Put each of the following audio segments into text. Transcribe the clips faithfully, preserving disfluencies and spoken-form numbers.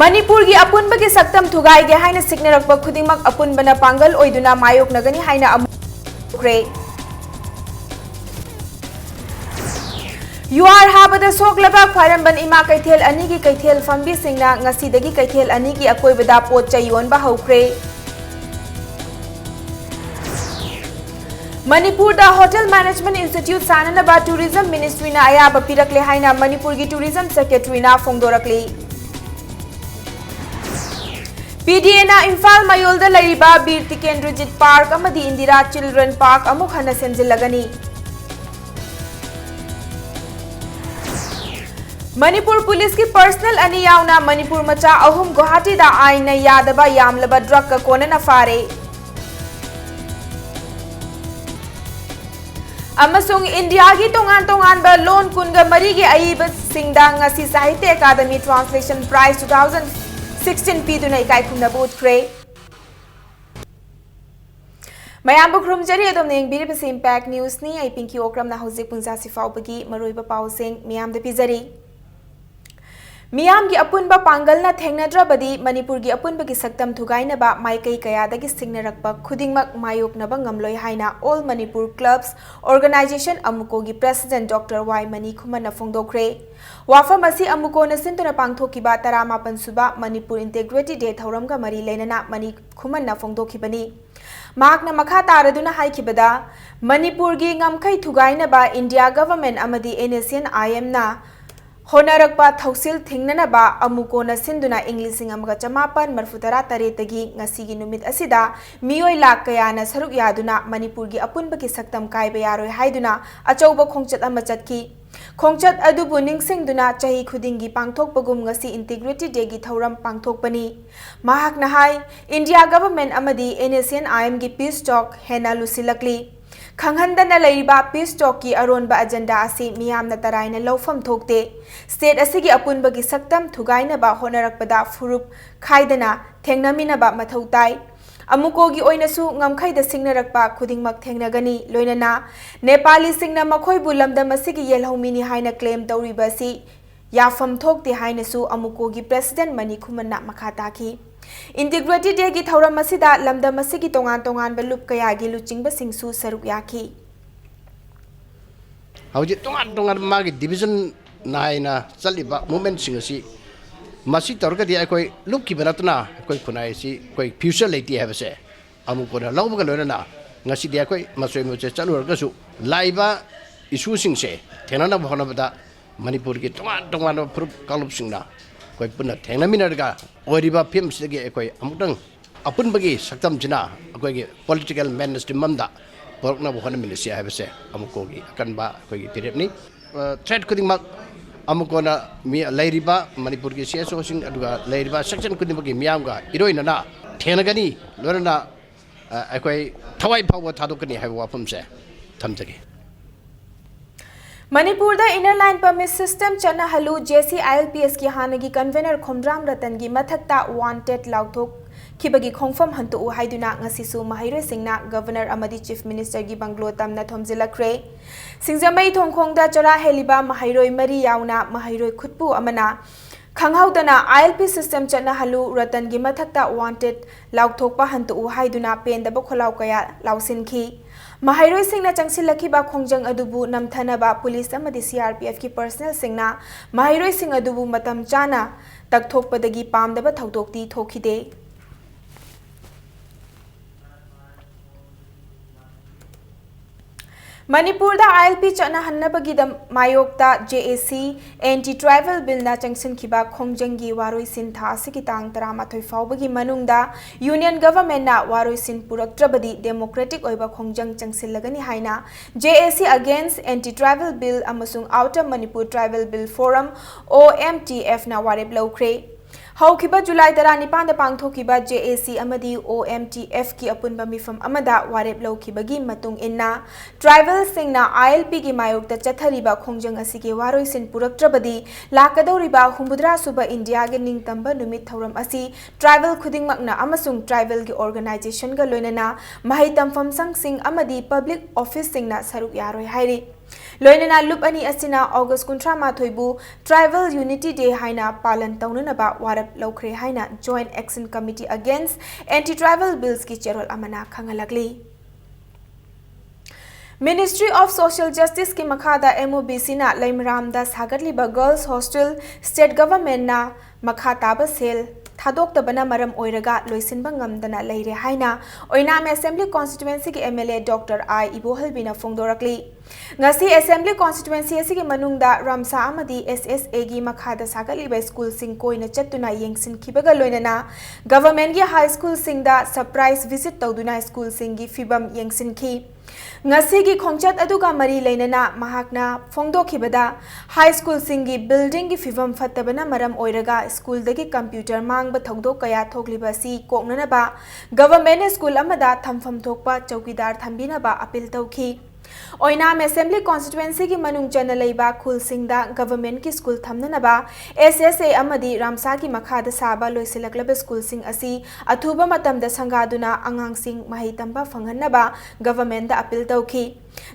ꯃꯅꯤꯄꯨꯔꯒꯤ ꯑꯄꯨꯟꯕꯒꯤ ꯁꯛꯇꯝ ꯊꯨꯒꯥꯏꯒꯦ ꯍꯥꯏꯅ ꯁꯤꯡꯅꯔꯛꯄ ꯈꯨꯗꯤꯡꯃꯛ ꯑꯄꯨꯟꯕꯅ ꯄꯥꯡꯒꯜ ꯑꯣꯏꯗꯨꯅ ꯃꯥꯌꯣꯛꯅꯒꯅꯤ ꯍꯥꯏꯅ ꯑꯃꯨꯛ ꯍꯧꯈ꯭ꯔꯦ꯫ ꯌꯨꯍꯥꯔ ꯍꯥꯕꯗ ꯁꯣꯛꯂꯕ ꯈ꯭ꯋꯥꯏꯔꯝꯕꯟ ꯏꯃꯥ ꯀꯩꯊꯦꯜ ꯑꯅꯤꯒꯤ ꯀꯩꯊꯦꯜ ꯐꯝꯕꯤꯁꯤꯡꯅ ꯉꯁꯤꯗꯒꯤ ꯀꯩꯊꯦꯜ ꯑꯅꯤꯒꯤ ꯑꯀꯣꯏꯕꯗ ꯄꯣꯠ ꯆꯩ ꯌꯣꯟꯕ ꯍꯧꯈ꯭ꯔꯦ꯫ ꯃꯅꯤꯄꯨꯔꯗ Hotel Management Institute ꯁꯥꯅꯅꯕ Tourism Ministry ꯅ ꯑꯌꯥꯕ ꯄꯤꯔꯛꯂꯦ ꯍꯥꯏꯅ ꯃꯅꯤꯄꯨꯔꯒꯤ Tourism Secretary ꯅ ꯐꯣꯡꯗꯣꯔꯛꯂꯤ꯫ ꯄꯤ ꯗꯤ ꯑꯦ ꯅ ꯏꯝꯐꯥꯜ ꯃꯌꯣꯜꯗ ꯂꯩꯔꯤꯕ ꯕꯤꯔ ꯇꯤꯀꯦꯟꯗ꯭ꯔꯖꯤꯠ Park ꯑꯃꯗꯤ ꯏꯟꯗꯤꯔꯥ Children Park ꯑꯃꯨꯛ ꯍꯟꯅ ꯁꯦꯝꯖꯤꯜꯂꯒꯅꯤ꯫ ꯃꯅꯤꯄꯨꯔ ꯄꯨꯂꯤꯁꯀꯤ personnel ꯑꯅꯤ ꯌꯥꯎꯅ ꯃꯅꯤꯄꯨꯔ ꯃꯆꯥ ꯑꯍꯨꯝ ꯒꯨꯋꯥꯍꯥꯇꯤꯗ ꯑꯥꯏꯟꯅ ꯌꯥꯗꯕ ꯌꯥꯝꯂꯕ drug ꯀ ꯀꯣꯟꯅꯅ ꯐꯥꯔꯦ꯫ ꯑꯃꯁꯨꯡ ꯏꯟꯗꯤꯌꯥꯒꯤ ꯇꯣꯉꯥꯟ ꯇꯣꯉꯥꯟꯕ ꯂꯣꯟ ꯀꯨꯟꯒ ꯃꯔꯤꯒꯤ ꯑꯏꯕꯁꯤꯡꯗ ꯉꯁꯤ Sahitya academy Translation Prize two thousand sixteen ꯄꯤꯗꯨꯅ ꯏꯀꯥꯏ ꯈꯨꯝꯅꯕ ꯎꯠꯈ꯭ꯔꯦ꯫ ꯃꯌꯥꯝꯕꯨ ꯈꯨꯔꯨꯝꯖꯔꯤ, ꯑꯗꯣꯝꯅ ꯌꯦꯡꯕꯤꯔꯤꯕꯁꯤ Impact News ꯅꯤ꯫ ꯑꯩ ꯄꯤꯡꯀꯤ ꯑꯣꯀ꯭ꯔꯝꯅ ꯍꯧꯖꯤꯛ ꯄꯨꯡ ꯖꯥꯁꯤ ꯐꯥꯎꯕꯒꯤ ꯃꯔꯨꯑꯣꯏꯕ ꯄꯥꯎꯁꯤꯡ ꯃꯤꯌꯥꯝꯗ ꯄꯤꯖꯔꯤ꯫ ꯃꯤꯌꯥꯝꯒꯤ ꯑꯄꯨꯟꯕ ꯄꯥꯡꯒꯜꯅ ꯊꯦꯡꯅꯗ꯭ꯔꯕꯗꯤ ꯃꯅꯤꯄꯨꯔꯒꯤ ꯑꯄꯨꯟꯕꯒꯤ ꯁꯛꯇꯝ ꯊꯨꯒꯥꯏꯅꯕ ꯃꯥꯏꯀꯩ ꯀꯌꯥꯗꯒꯤ ꯁꯤꯡꯅꯔꯛꯄ ꯈꯨꯗꯤꯡꯃꯛ ꯃꯥꯌꯣꯛꯅꯕ ꯉꯝꯂꯣꯏ ꯍꯥꯏꯅ All Manipur Clubs Organisation, ꯑꯃꯨꯀꯣꯒꯤ President Doctor ꯋꯥꯏ ꯃꯅꯤ ꯈꯨꯃꯟꯅ ꯐꯣꯡꯗꯣꯛꯈ꯭ꯔꯦ꯫ ꯋꯥꯐꯝ ꯑꯁꯤ ꯑꯃꯨꯀꯣꯅ ꯁꯤꯟꯗꯨꯅ ꯄꯥꯡꯊꯣꯛꯈꯤꯕ ꯇꯔꯥꯃꯥꯄꯟ ꯁꯨꯕ Manipur Integrity Day ꯊꯧꯔꯝꯒ ꯃꯔꯤ ꯂꯩꯅꯅ ꯃꯅꯤ ꯈꯨꯃꯟꯅ ꯐꯣꯡꯗꯣꯛꯈꯤꯕꯅꯤ꯫ ꯃꯍꯥꯛꯅ ꯃꯈꯥ ꯇꯥꯔꯗꯨꯅ ꯍꯥꯏꯈꯤꯕꯗ, ꯃꯅꯤꯄꯨꯔꯒꯤ ꯉꯝꯈꯩ ꯊꯨꯒꯥꯏꯅꯕ India Government ꯑꯃꯗꯤ N S C N I M ꯅ ꯍꯣꯠꯅꯔꯛꯄ ꯊꯧꯁꯤꯜ ꯊꯤꯡꯅꯅꯕ ꯑꯃꯨꯀꯣꯅ ꯁꯤꯟꯗꯨꯅ ꯏꯪ ꯂꯤꯁꯤꯡ ꯑꯃꯒ ꯆꯃꯥꯄꯟ ꯃꯔꯤꯐꯨ ꯇꯔꯥ ꯇꯔꯦꯠꯇꯒꯤ ꯉꯁꯤꯒꯤ ꯅꯨꯃꯤꯠ ꯑꯁꯤꯗ ꯃꯤꯑꯣꯏ ꯂꯥꯈ ꯀꯌꯥꯅ ꯁꯔꯨꯛ ꯌꯥꯗꯨꯅ ꯃꯅꯤꯄꯨꯔꯒꯤ ꯑꯄꯨꯟꯕꯒꯤ ꯁꯛꯇꯝ ꯀꯥꯏꯕ ꯌꯥꯔꯣꯏ ꯍꯥꯏꯗꯨꯅ ꯑꯆꯧꯕ ꯈꯣꯡꯆꯠ ꯑꯃ ꯆꯠꯈꯤ꯫ ꯈꯣꯡꯆꯠ ꯑꯗꯨꯕꯨ ꯅꯤꯡꯁꯤꯡꯗꯨꯅ ꯆꯍꯤ ꯈꯨꯗꯤꯡꯒꯤ ꯄꯥꯡꯊꯣꯛꯄꯒꯨꯝ ꯉꯁꯤ Integrity Day ꯒꯤ ꯊꯧꯔꯝ ꯄꯥꯡꯊꯣꯛꯄꯅꯤ꯫ ꯃꯍꯥꯛꯅ ꯍꯥꯏ, India Government ꯑꯃꯗꯤ N S C N I M ꯒꯤ peace talk ꯍꯦꯟꯅ ꯂꯨꯁꯤꯜꯂꯛꯂꯤ꯫ ꯈꯪꯍꯟꯗꯅ ꯂꯩꯔꯤꯕ peace talk ꯀꯤ ꯑꯔꯣꯟꯕ agenda ꯑꯁꯤ ꯃꯤꯌꯥꯝꯅ ꯇꯔꯥꯏꯅ ꯂꯧꯐꯝ ꯊꯣꯛꯇꯦ꯫ State ꯑꯁꯤꯒꯤ ꯑꯄꯨꯟꯕꯒꯤ ꯁꯛꯇꯝ ꯊꯨꯒꯥꯏꯅꯕ ꯍꯣꯠꯅꯔꯛꯄꯗ ꯐꯨꯔꯨꯞ ꯈꯥꯏꯗꯅ ꯊꯦꯡꯅꯃꯤꯟꯅꯕ ꯃꯊꯧ ꯇꯥꯏ꯫ ꯑꯃꯨꯀꯣꯒꯤ ꯑꯣꯏꯅꯁꯨ ꯉꯝꯈꯩꯗ ꯁꯤꯡꯅꯔꯛꯄ ꯈꯨꯗꯤꯡꯃꯛ ꯊꯦꯡꯅꯒꯅꯤ, ꯂꯣꯏꯅꯅ ꯅꯦꯄꯥꯂꯤꯁꯤꯡꯅ ꯃꯈꯣꯏꯕꯨ ꯂꯝꯗꯝ ꯑꯁꯤꯒꯤ ꯌꯦꯜꯍꯧꯃꯤꯅꯤ ꯍꯥꯏꯅ claim ꯇꯧꯔꯤꯕ ꯑꯁꯤ ꯌꯥꯐꯝ ꯊꯣꯛꯇꯦ ꯍꯥꯏꯅꯁꯨ ꯑꯃꯨꯀꯣꯒꯤ President ꯃꯅꯤ ꯈꯨꯃꯟꯅ ꯃꯈꯥ ꯇꯥꯈꯤ꯫ Integrity Dayꯒꯤ ꯊꯧꯔꯝ ꯑꯁꯤꯗ ꯂꯝꯗꯝ ꯑꯁꯤꯒꯤ ꯇꯣꯉꯥꯟ ꯇꯣꯉꯥꯟꯕ ꯂꯨꯞ ꯀꯌꯥꯒꯤ ꯂꯨꯆꯤꯡꯕꯁꯤꯡꯁꯨ ꯁꯔꯨꯛ ꯌꯥꯈꯤ꯫ ꯍꯧꯖꯤꯛ ꯇꯣꯉꯥꯟ ꯇꯣꯉꯥꯟꯕ ꯃꯥꯒꯤ division ꯅꯥꯏꯅ ꯆꯠꯂꯤꯕ movementꯁꯤꯡ ꯑꯁꯤ, ꯃꯁꯤ ꯇꯧꯔꯒꯗꯤ ꯑꯩꯈꯣꯏ ꯂꯨꯞꯈꯤꯕ ꯅꯠꯇꯅ ꯑꯩꯈꯣꯏ ꯈꯨꯟꯅꯥꯏ ꯑꯁꯤ ꯑꯩꯈꯣꯏ future ꯂꯩꯇꯦ ꯍꯥꯏꯕꯁꯦ ꯑꯃꯨꯛ ꯀꯣꯟꯅ ꯂꯧꯕꯒ ꯂꯣꯏꯅꯅ ꯉꯁꯤꯗꯤ ꯑꯩꯈꯣꯏ ꯃꯆꯣꯏ ꯃꯆꯣꯏ ꯆꯠꯂꯨꯔꯒꯁꯨ ꯂꯥꯛꯏꯕ issueꯁꯤꯡꯁꯦ ꯊꯦꯡꯅꯅꯕ ꯍꯣꯠꯅꯕꯗ ꯃꯅꯤꯄꯨꯔꯒꯤ ꯇꯣꯉꯥꯟ ꯇꯣꯉꯥꯟꯕ ꯐꯨꯔꯨꯞ ꯀꯥꯡꯂꯨꯞꯁꯤꯡꯅ ꯑꯩꯈꯣꯏ ꯄꯨꯟꯅ ꯊꯦꯡꯅꯃꯤꯟꯅꯔꯒ ꯑꯣꯏꯔꯤꯕ ꯐꯤꯕꯝꯁꯤꯗꯒꯤ ꯑꯩꯈꯣꯏ ꯑꯃꯨꯛꯇꯪ ꯑꯄꯨꯟꯕꯒꯤ ꯁꯛꯇꯝꯁꯤꯅ ꯑꯩꯈꯣꯏꯒꯤ political mainstream ꯑꯃꯗ ꯄꯨꯔꯛꯅꯕ ꯍꯣꯠꯅꯃꯤꯟꯅꯁꯤ ꯍꯥꯏꯕꯁꯦ ꯑꯃꯨꯛꯀꯣꯒꯤ ꯑꯀꯟꯕ ꯑꯩꯈꯣꯏꯒꯤ ꯐꯤꯔꯦꯞꯅꯤ꯫ ꯑ, threat ꯈꯨꯗꯤꯡꯃꯛ ꯑꯃꯨꯛꯀꯣꯅ ꯃꯤ, ꯂꯩꯔꯤꯕ ꯃꯅꯤꯄꯨꯔꯒꯤ CSOꯁꯤꯡ ꯑꯗꯨꯒ ꯂꯩꯔꯤꯕ section ꯈꯨꯗꯤꯡꯃꯛꯀꯤ ꯃꯤꯌꯥꯝꯒ ꯏꯔꯣꯏꯅꯅ ꯊꯦꯡꯅꯒꯅꯤ, ꯂꯣꯏꯅꯅ, ꯑ, ꯑꯩꯈꯣꯏ ꯊꯋꯥꯏ ꯐꯥꯎꯕ ꯊꯥꯗꯣꯛꯀꯅꯤ ꯍꯥꯏꯕ ꯋꯥꯐꯝꯁꯦ ꯊꯝꯖꯒꯦ꯫ ꯃꯅꯤꯄꯨꯔꯗ Inner Line Permit System ꯆꯠꯅꯍꯜꯂꯨ, JC ILPSꯀꯤ ꯍꯥꯟꯅꯒꯤ convener ꯈꯣꯝꯗ꯭ꯔꯥꯝ ꯔꯇꯟꯒꯤ ꯃꯊꯛꯇ wanted ꯂꯥꯎꯊꯣꯛꯈꯤꯕꯒꯤ ꯈꯣꯡꯐꯝ ꯍꯟꯇꯣꯛꯎ ꯍꯥꯏꯗꯨꯅ ꯉꯁꯤꯁꯨ ꯃꯍꯩꯔꯣꯏꯁꯤꯡꯅ Governor ꯑꯃꯗꯤ Chief Ministerꯒꯤ ꯕꯪꯒ꯭ꯂꯣ ꯇꯝꯅ ꯊꯣꯝꯖꯤꯜꯂꯛꯈ꯭ꯔꯦ꯫ ꯁꯤꯡꯖꯃꯩ ꯊꯣꯡꯈꯣꯡꯗ ꯆꯔꯥ ꯍꯦꯜꯂꯤꯕ ꯃꯍꯩꯔꯣꯏ ꯃꯔꯤ ꯌꯥꯎꯅ ꯃꯍꯩꯔꯣꯏ ꯈꯨꯠꯄꯨ ꯑꯃꯅ ꯈꯪꯍꯧꯗꯅ ILP system ꯆꯠꯅꯍꯜꯂꯨ, ꯔꯇꯟꯒꯤ ꯃꯊꯛꯇ wanted ꯂꯥꯎꯊꯣꯛꯄ ꯍꯟꯇꯣꯛꯎ ꯍꯥꯏꯗꯨꯅ ꯄꯦꯟꯗꯕ ꯈꯣꯜꯂꯥꯎ ꯀꯌꯥ ꯂꯥꯎꯁꯤꯟꯈꯤ꯫ ꯃꯍꯩꯔꯣꯏꯁꯤꯡꯅ ꯆꯪꯁꯤꯜꯂꯛꯈꯤꯕ ꯈꯣꯡꯖꯪ ꯑꯗꯨꯕꯨ ꯅꯝꯊꯅꯕ police ꯑꯃꯗꯤ CRPFꯀꯤ personnelꯁꯤꯡꯅ ꯃꯍꯩꯔꯣꯏꯁꯤꯡ ꯑꯗꯨꯕꯨ ꯃꯇꯝ ꯆꯥꯅ ꯇꯛꯊꯣꯛꯄꯗꯒꯤ ꯄꯥꯝꯗꯕ ꯊꯧꯗꯣꯛꯇꯤ ꯊꯣꯛꯈꯤꯗꯦ꯫ ꯃꯅꯤꯄꯨꯔꯗ ILP ꯆꯠꯅꯍꯟꯅꯕꯒꯤꯗꯃꯛ ꯃꯥꯌꯣꯛꯇ JAC Anti Tribal Billꯅ ꯆꯪꯁꯤꯟꯈꯤꯕ ꯈꯣꯡꯖꯪꯒꯤ ꯋꯥꯔꯣꯏꯁꯤꯟ ꯊꯥ ꯑꯁꯤꯒꯤ ꯇꯥꯡ ꯇꯔꯥꯃꯥꯊꯣꯏ ꯐꯥꯎꯕꯒꯤ ꯃꯅꯨꯡꯗ Union Governmentꯅ ꯋꯥꯔꯣꯏꯁꯤꯟ ꯄꯨꯔꯛꯇ꯭ꯔꯕꯗꯤ democratic ꯑꯣꯏꯕ ꯈꯣꯡꯖꯪ ꯆꯪꯁꯤꯜꯂꯒꯅꯤ ꯍꯥꯏꯅ JAC Against Anti Tribal Bill ꯑꯃꯁꯨꯡ Outer Manipur Tribal Bill Forum, OMTFꯅ ꯋꯥꯔꯦꯞ ꯂꯧꯈ꯭ꯔꯦ꯫ ꯍꯧꯈꯤꯕ ꯖꯨꯂꯥꯏ ꯇꯔꯥꯅꯤꯄꯥꯟꯗ ꯄꯥꯡꯊꯣꯛꯈꯤꯕ JAC ꯑꯃꯗꯤ OMTFꯀꯤ ꯑꯄꯨꯟꯕ ꯃꯤꯐꯝ ꯑꯃꯗ ꯋꯥꯔꯦꯞ ꯂꯧꯈꯤꯕꯒꯤ ꯃꯇꯨꯡ ꯏꯟꯅ, tribalꯁꯤꯡꯅ ILPꯒꯤ ꯃꯥꯌꯣꯛꯇ ꯆꯠꯊꯔꯤꯕ ꯈꯣꯡꯖꯪ ꯑꯁꯤꯒꯤ ꯋꯥꯔꯣꯏꯁꯤꯟ ꯄꯨꯔꯛꯇ꯭ꯔꯕꯗꯤ, ꯂꯥꯛꯀꯗꯧꯔꯤꯕ ꯍꯨꯝꯐꯨꯇꯔꯥ ꯁꯨꯕ ꯏꯟꯗꯤꯌꯥꯒꯤ ꯅꯤꯡꯇꯝꯕ ꯅꯨꯃꯤꯠ ꯊꯧꯔꯝ ꯑꯁꯤ tribal ꯈꯨꯗꯤꯡꯃꯛꯅ ꯑꯃꯁꯨꯡ tribalꯒꯤ organizationꯒ ꯂꯣꯏꯅꯅ ꯃꯍꯩ ꯇꯝꯐꯝ ꯁꯪꯁꯤꯡ ꯑꯃꯗꯤ public officeꯁꯤꯡꯅ ꯁꯔꯨꯛ ꯌꯥꯔꯣꯏ ꯍꯥꯏꯔꯤ꯫ ꯂꯣꯏꯅꯅ ꯂꯨꯞ ꯑꯅꯤ ꯑꯁꯤꯅ ꯑꯣꯒꯁ ꯀꯨꯟꯊ꯭ꯔꯥ ꯃꯥꯊꯣꯏꯕꯨ Tribal Unity Day ꯍꯥꯏꯅ ꯄꯥꯂꯟ ꯇꯧꯅꯅꯕ ꯋꯥꯔꯦꯞ ꯂꯧꯈ꯭ꯔꯦ ꯍꯥꯏꯅ Joint Action Committee Against Anti-Tribal Billsꯀꯤ ꯆꯦꯔꯣꯜ ꯑꯃꯅ ꯈꯪꯍꯜꯂꯛꯂꯤ꯫ Ministry of Social Justiceꯀꯤ ꯃꯈꯥꯗ MOBCꯅ ꯂꯩꯃꯔꯥꯝꯗ ꯁꯥꯒꯠꯂꯤꯕ Girls Hostel State Governmentꯅ ꯃꯈꯥ ꯇꯥꯕ ꯁꯦꯜ ꯊꯥꯗꯣꯛꯇꯕꯅ ꯃꯔꯝ ꯑꯣꯏꯔꯒ ꯂꯣꯏꯁꯤꯟꯕ ꯉꯝꯗꯅ ꯂꯩꯔꯦ ꯍꯥꯏꯅ ꯑꯣꯏꯅꯥꯝ Assembly Constituencyꯒꯤ MLA Doctor I ꯏꯕꯣꯍꯜꯕꯤꯅ ꯐꯣꯡꯗꯣꯔꯛꯂꯤ꯫ ꯉꯁꯤ Assembly Constituency ꯑꯁꯤꯒꯤ ꯃꯅꯨꯡꯗ ꯔꯝꯁꯥ ꯑꯃꯗꯤ SSAꯒꯤ ꯃꯈꯥꯗ ꯁꯥꯒꯠꯂꯤꯕ ꯁ꯭ꯀꯨꯜꯁꯤꯡ ꯀꯣꯏꯅ ꯆꯠꯇꯨꯅ ꯌꯦꯡꯁꯤꯟꯈꯤꯕꯒ ꯂꯣꯏꯅꯅ Governmentꯒꯤ high schoolꯁꯤꯡꯗ surprise visit ꯇꯧꯗꯨꯅ ꯁ꯭ꯀꯨꯜꯁꯤꯡꯒꯤ ꯐꯤꯕꯝ ꯌꯦꯡꯁꯤꯟꯈꯤ꯫ ꯉꯁꯤꯒꯤ ꯈꯣꯡꯆꯠ ꯑꯗꯨꯒ ꯃꯔꯤ ꯂꯩꯅꯅ ꯃꯍꯥꯛꯅ ꯐꯣꯡꯗꯣꯛꯈꯤꯕꯗ, high schoolꯁꯤꯡꯒꯤ buildingꯒꯤ ꯐꯤꯕꯝ ꯐꯠꯇꯕꯅ ꯃꯔꯝ ꯑꯣꯏꯔꯒ ꯁ꯭ꯀꯨꯜꯗꯒꯤ computer ꯃꯥꯡꯕ ꯊꯧꯗꯣꯛ ꯀꯌꯥ ꯊꯣꯛꯂꯤꯕ ꯑꯁꯤ ꯀꯣꯛꯅꯅꯕ Governmentꯅ ꯁ꯭ꯀꯨꯜ ꯑꯃꯗ ꯊꯝꯐꯝ ꯊꯣꯛꯄ ꯆꯧꯀꯤꯗꯥꯔ ꯊꯝꯕꯤꯅꯕ appeal ꯇꯧꯈꯤ꯫ ꯑꯣꯏꯅꯥꯝ Assembly Constituencyꯒꯤ ꯃꯅꯨꯡ ꯆꯟꯅ ꯂꯩꯕ ꯈꯨꯜꯁꯤꯡꯗ Governmentꯀꯤ ꯁ꯭ꯀꯨꯜ ꯊꯝꯅꯅꯕ SSA ꯑꯃꯗꯤ ꯔꯥꯝꯁꯥꯒꯤ ꯃꯈꯥꯗ ꯁꯥꯕ ꯂꯣꯏꯁꯤꯜꯂꯛꯂꯕ ꯁ꯭ꯀꯨꯜꯁꯤꯡ ꯑꯁꯤ ꯑꯊꯨꯕ ꯃꯇꯝꯗ ꯁꯪꯒꯥꯗꯨꯅ ꯑꯉꯥꯡꯁꯤꯡ ꯃꯍꯩ ꯇꯝꯕ ꯐꯪꯍꯟꯅꯕ Governmentꯗ appeal ꯇꯧꯈꯤ꯫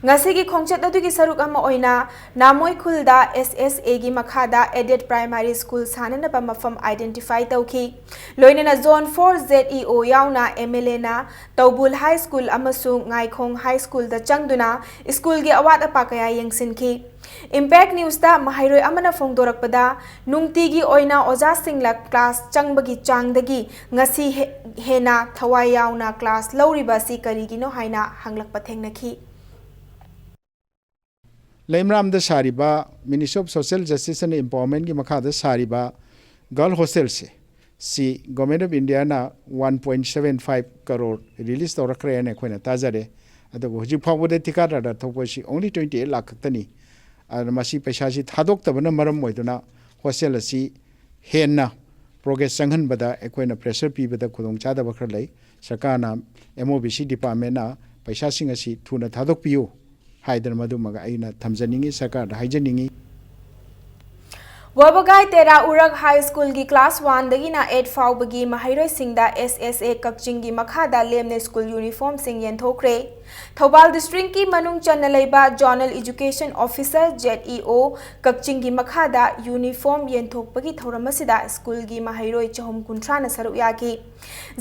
ꯉꯁꯤꯒꯤ ꯈꯣꯡꯆꯠ ꯑꯗꯨꯒꯤ ꯁꯔꯨꯛ ꯑꯃ ꯑꯣꯏꯅ ꯅꯥꯃꯣꯏ ꯈꯨꯜꯗ SSAꯒꯤ ꯃꯈꯥꯗ Aided Primary School ꯁꯥꯅꯅꯕ ꯃꯐꯝ identify ꯇꯧꯈꯤ꯫ ꯂꯣꯏꯅꯅ Zone four ZEO ꯌꯥꯎꯅ MLAꯅ ꯇꯧꯕꯨꯜ High School ꯑꯃꯁꯨꯡ ꯉꯥꯏꯈꯣꯡ High Schoolꯗ ꯆꯪꯗꯨꯅ ꯁ꯭ꯀꯨꯜꯒꯤ ꯑꯋꯥꯠ ꯑꯄꯥ ꯀꯌꯥ ꯌꯦꯡꯁꯤꯟꯈꯤ꯫ Impact Newsꯇ ꯃꯍꯩꯔꯣꯏ ꯑꯃꯅ ꯐꯣꯡꯗꯣꯔꯛꯄꯗ, ꯅꯨꯡꯇꯤꯒꯤ ꯑꯣꯏꯅ ꯑꯣꯖꯥꯁꯤꯡꯅ class ꯆꯪꯕꯒꯤ ꯆꯥꯡꯗꯒꯤ ꯉꯁꯤ ꯍꯦ-, ꯍꯦꯟꯅ ꯊꯋꯥꯏ ꯌꯥꯎꯅ class ꯂꯧꯔꯤꯕ ꯑꯁꯤ ꯀꯔꯤꯒꯤꯅꯣ ꯍꯥꯏꯅ ꯍꯪꯂꯛꯄ ꯊꯦꯡꯅꯈꯤ꯫ ꯂꯩꯃꯔꯥꯝꯗ ꯁꯥꯔꯤꯕ Ministry of Social Justice and Empowermentꯀꯤ ꯃꯈꯥꯗ ꯁꯥꯔꯤꯕ Girl Hostelꯁꯦ, ꯁꯤ Government of Indiaꯅ one point seven five crore release ꯇꯧꯔꯛꯈ꯭ꯔꯦ ꯍꯥꯏꯅ ꯑꯩꯈꯣꯏꯅ ꯇꯥꯖꯔꯦ꯫ ꯑꯗꯨꯕꯨ ꯍꯧꯖꯤꯛ ꯐꯥꯎꯕꯗ ꯊꯤꯀꯥꯗꯥꯔꯗ ꯊꯣꯛꯄꯁꯤ only twenty eight ꯂꯥꯛ ꯈꯛꯇꯅꯤ꯫ ꯑꯗꯨꯅ ꯃꯁꯤ ꯄꯩꯁꯥꯁꯤ ꯊꯥꯗꯣꯛꯇꯕꯅ ꯃꯔꯝ ꯑꯣꯏꯗꯨꯅ hostel ꯑꯁꯤ ꯍꯦꯟꯅ progress ꯆꯪꯍꯟꯕꯗ ꯑꯩꯈꯣꯏꯅ pressure ꯄꯤꯕꯗ ꯈꯨꯗꯣꯡꯆꯥꯗꯕ ꯈꯔ ꯂꯩ꯫ ꯁꯔꯀꯥꯔꯅ, MOBC departmentꯅ ꯄꯩꯁꯥꯁꯤꯡ ꯑꯁꯤ ꯊꯨꯅ ꯊꯥꯗꯣꯛꯄꯤꯌꯨ ꯍꯥꯏꯗꯅ ꯃꯗꯨꯃꯒ ꯑꯩꯅ ꯊꯝꯖꯅꯤꯡꯉꯤ, ꯁꯔꯀꯥꯔꯗ ꯍꯥꯏꯖꯅꯤꯡꯉꯤ꯫ ꯋꯥꯕꯒꯥꯏ ꯇꯦꯔꯥ ꯎꯔꯛ ꯍꯥꯏ ꯁ꯭ꯀꯨꯜꯒꯤ ꯀ꯭ꯂꯥꯁ ꯋꯥꯟꯗꯒꯤꯅ ꯑꯩꯠ ꯐꯥꯎꯕꯒꯤ ꯃꯍꯩꯔꯣꯏꯁꯤꯡꯗ ꯑꯦꯁ ꯑꯦꯁ ꯑꯦ ꯀꯛꯆꯤꯡꯒꯤ ꯃꯈꯥꯗ ꯂꯦꯝꯅ ꯁ꯭ꯀꯨꯜ ꯌꯨꯅꯤꯐꯣꯔꯝꯁꯤꯡ ꯌꯦꯟꯊꯣꯛꯈ꯭ꯔꯦ꯫ ꯊꯧꯕꯥꯜ ꯗꯤꯁꯇ꯭ꯔꯤꯛꯀꯤ ꯃꯅꯨꯡ ꯆꯟꯅ ꯂꯩꯕ zonal education officer, Z E ꯑꯣ, ꯀꯛꯆꯤꯡꯒꯤ ꯃꯈꯥꯗ ꯌꯨꯅꯤꯐꯣꯔꯝ ꯌꯦꯟꯊꯣꯛꯄꯒꯤ ꯊꯧꯔꯝ ꯑꯁꯤꯗ ꯁ꯭ꯀꯨꯜꯒꯤ ꯃꯍꯩꯔꯣꯏ ꯆꯍꯨꯝ ꯀꯨꯟꯊ꯭ꯔꯥꯅ ꯁꯔꯨꯛ ꯌꯥꯈꯤ꯫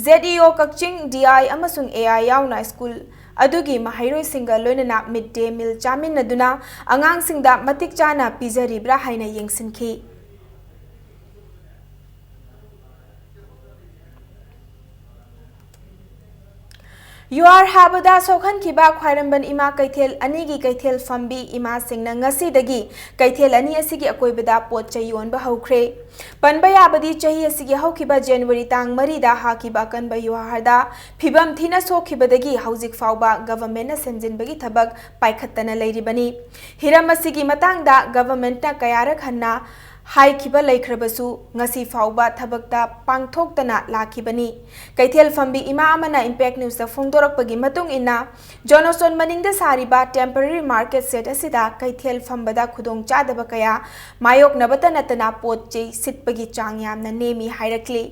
ꯖꯦꯠ ꯏ ꯑꯣ ꯀꯛꯆꯤꯡ, ꯗꯤ ꯑꯥꯏ ꯑꯃꯁꯨꯡ ꯑꯦ ꯑꯥꯏ ꯌꯥꯎꯅ ꯁ꯭ꯀꯨꯜ ꯑꯗꯨꯒꯤ ꯃꯍꯩꯔꯣꯏꯁꯤꯡꯒ ꯂꯣꯏꯅꯅ ꯃꯤꯗ ꯗꯦ ꯃꯤꯜ ꯆꯥꯃꯤꯟꯅꯗꯨꯅ ꯑꯉꯥꯡꯁꯤꯡꯗ ꯃꯇꯤꯛ ꯆꯥꯅ ꯄꯤꯖꯔꯤꯕ꯭ꯔꯥ ꯍꯥꯏꯅ ꯌꯦꯡꯁꯤꯟꯈꯤ꯫ ꯌꯨꯍꯥꯔ ꯍꯥꯕꯗ ꯁꯣꯛꯍꯟꯈꯤꯕ ꯈ꯭ꯋꯥꯏꯔꯝꯕꯟ ꯏꯃꯥ ꯀꯩꯊꯦꯜ ꯑꯅꯤꯒꯤ ꯀꯩꯊꯦꯜ ꯐꯝꯕꯤ ꯏꯃꯥꯁꯤꯡꯅ ꯉꯁꯤꯗꯒꯤ ꯀꯩꯊꯦꯜ ꯑꯅꯤ ꯑꯁꯤꯒꯤ ꯑꯀꯣꯏꯕꯗ ꯄꯣꯠ ꯆꯩ ꯌꯣꯟꯕ ꯍꯧꯈ꯭ꯔꯦ꯫ ꯄꯟꯕ ꯌꯥꯕꯗꯤ, ꯆꯍꯤ ꯑꯁꯤꯒꯤ ꯍꯧꯈꯤꯕ ꯖꯅꯋꯥꯔꯤ ꯇꯥꯡ ꯃꯔꯤꯗ ꯍꯥꯈꯤꯕ ꯑꯀꯟꯕ ꯌꯨꯍꯥꯔꯗ ꯐꯤꯕꯝ ꯊꯤꯅ ꯁꯣꯛꯈꯤꯕꯗꯒꯤ ꯍꯧꯖꯤꯛ ꯐꯥꯎꯕ ꯒꯚꯔꯟꯃꯦꯟꯠꯅ ꯁꯦꯝꯖꯤꯟꯕꯒꯤ ꯊꯕꯛ ꯄꯥꯏꯈꯠꯇꯅ ꯂꯩꯔꯤꯕꯅꯤ꯫ ꯍꯤꯔꯝ ꯑꯁꯤꯒꯤ ꯃꯇꯥꯡꯗ ꯒꯚꯔꯟꯃꯦꯟꯠꯅ ꯀꯌꯥꯔꯛ ꯍꯟꯅ ꯍꯥꯏꯈꯤꯕ ꯂꯩꯈ꯭ꯔꯕꯁꯨ, ꯉꯁꯤ ꯐꯥꯎꯕ ꯊꯕꯛꯇ ꯄꯥꯡꯊꯣꯛꯇꯅ ꯂꯥꯛꯈꯤꯕꯅꯤ꯫ ꯀꯩꯊꯦꯜ ꯐꯝꯕꯤ ꯏꯃꯥ ꯑꯃꯅ ꯏꯝꯄꯦꯛ ꯅ꯭ꯌꯨꯁꯇ ꯐꯣꯡꯗꯣꯔꯛꯄꯒꯤ ꯃꯇꯨꯡ ꯏꯟꯅ, ꯖꯣꯟꯁꯇꯣꯟ ꯃꯅꯤꯡꯗ ꯁꯥꯔꯤꯕ ꯇꯦꯝꯄꯔꯔꯤ ꯃꯥꯔꯀꯦꯠ ꯁꯦꯠ ꯑꯁꯤꯗ ꯀꯩꯊꯦꯜ ꯐꯝꯕꯗ ꯈꯨꯗꯣꯡꯆꯥꯗꯕ ꯀꯌꯥ ꯃꯥꯌꯣꯛꯅꯕꯇ ꯅꯠꯇꯅ ꯄꯣꯠ ꯆꯩ ꯁꯤꯠꯄꯒꯤ ꯆꯥꯡ ꯌꯥꯝꯅ ꯅꯦꯝꯃꯤ ꯍꯥꯏꯔꯛꯂꯤ꯫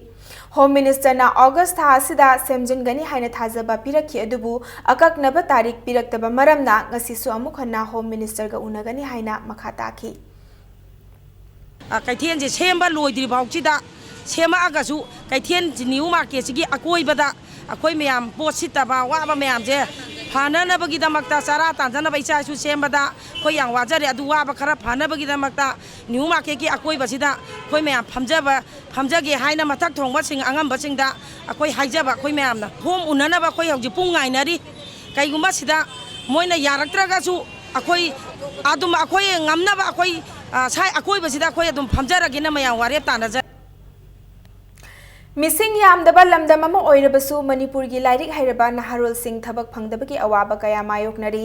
ꯍꯣꯝ ꯃꯤꯅꯤꯁꯇꯔꯅ ꯑꯣꯒꯁ ꯊꯥ ꯑꯁꯤꯗ ꯁꯦꯝꯖꯤꯟꯒꯅꯤ ꯍꯥꯏꯅ ꯊꯥꯖꯕ ꯄꯤꯔꯛꯈꯤ, ꯑꯗꯨꯕꯨ ꯑꯀꯛꯅꯕ ꯇꯥꯔꯤꯛ ꯄꯤꯔꯛꯇꯕ ꯃꯔꯝꯅ ꯉꯁꯤꯁꯨ ꯑꯃꯨꯛ ꯍꯟꯅ ꯍꯣꯝ ꯃꯤꯅꯤꯁꯇꯔꯒ ꯎꯅꯒꯅꯤ ꯍꯥꯏꯅ ꯃꯈꯥ ꯇꯥꯈꯤ꯫ ꯑ, ꯀꯩꯊꯦꯜꯁꯦ ꯁꯦꯝꯕ ꯂꯣꯏꯗ꯭ꯔꯤ ꯐꯥꯎꯁꯤꯗ, ꯁꯦꯝꯃꯛꯑꯒꯁꯨ ꯀꯩꯊꯦꯜ ꯅ꯭ꯌꯨ ꯃꯥꯔꯀꯦꯠꯁꯤꯒꯤ ꯑꯀꯣꯏꯕꯗ ꯑꯩꯈꯣꯏ ꯃꯌꯥꯝ ꯄꯣꯠ ꯁꯤꯠꯇꯕ, ꯑꯋꯥꯕ ꯃꯌꯥꯝꯁꯦ ꯐꯅꯅꯕꯒꯤꯗꯃꯛꯇ, ꯆꯔꯥ ꯇꯥꯟꯖꯅꯕ ꯏꯆꯥ ꯏꯁꯨ ꯁꯦꯝꯕꯗ ꯑꯩꯈꯣꯏ ꯌꯥꯝ ꯋꯥꯖꯔꯦ꯫ ꯑꯗꯨ ꯋꯥꯕ ꯈꯔ ꯐꯅꯕꯒꯤꯗꯃꯛꯇ ꯅ꯭ꯌꯨ ꯃꯥꯔꯀꯦꯠꯀꯤ ꯑꯀꯣꯏꯕꯁꯤꯗ ꯑꯩꯈꯣꯏ ꯃꯌꯥꯝ ꯐꯝꯖꯕ, ꯐꯝꯖꯒꯦ ꯍꯥꯏꯅ ꯃꯊꯛ ꯊꯣꯡꯕꯁꯤꯡ ꯑꯉꯝꯕꯁꯤꯡꯗ ꯑꯩꯈꯣꯏ ꯍꯥꯏꯖꯕ, ꯑꯩꯈꯣꯏ ꯃꯌꯥꯝꯅ ꯍꯣꯝ ꯎꯅꯅꯕ ꯑꯩꯈꯣꯏ ꯍꯧꯖꯤꯛ ꯄꯨꯡ ꯉꯥꯏꯅꯔꯤ꯫ ꯀꯩꯒꯨꯝꯕ ꯁꯤꯗ ꯃꯣꯏꯅ ꯌꯥꯔꯛꯇ꯭ꯔꯒꯁꯨ ꯑꯩꯈꯣꯏ ꯑꯗꯨꯝ ꯑꯩꯈꯣꯏ ꯉꯝꯅꯕ ꯑꯩꯈꯣꯏ, ꯑ, ꯁꯥꯏ ꯑꯀꯣꯏꯕꯁꯤꯗ ꯑꯩꯈꯣꯏ ꯑꯗꯨꯝ ꯐꯝꯖꯔꯒꯦꯅ ꯃꯌꯥꯝ ꯋꯥꯔꯦꯞ ꯇꯥꯟꯅꯖꯔꯦ꯫ ꯃꯤꯁꯤꯡ ꯌꯥꯝꯗꯕ ꯂꯝꯗꯝ ꯑꯃ ꯑꯣꯏꯔꯕꯁꯨ ꯃꯅꯤꯄꯨꯔꯒꯤ ꯂꯥꯏꯔꯤꯛ ꯍꯩꯔꯕ ꯅꯍꯥꯔꯣꯜꯁꯤꯡ ꯊꯕꯛ ꯐꯪꯗꯕꯒꯤ ꯑꯋꯥꯕ ꯀꯌꯥ ꯃꯥꯌꯣꯛꯅꯔꯤ꯫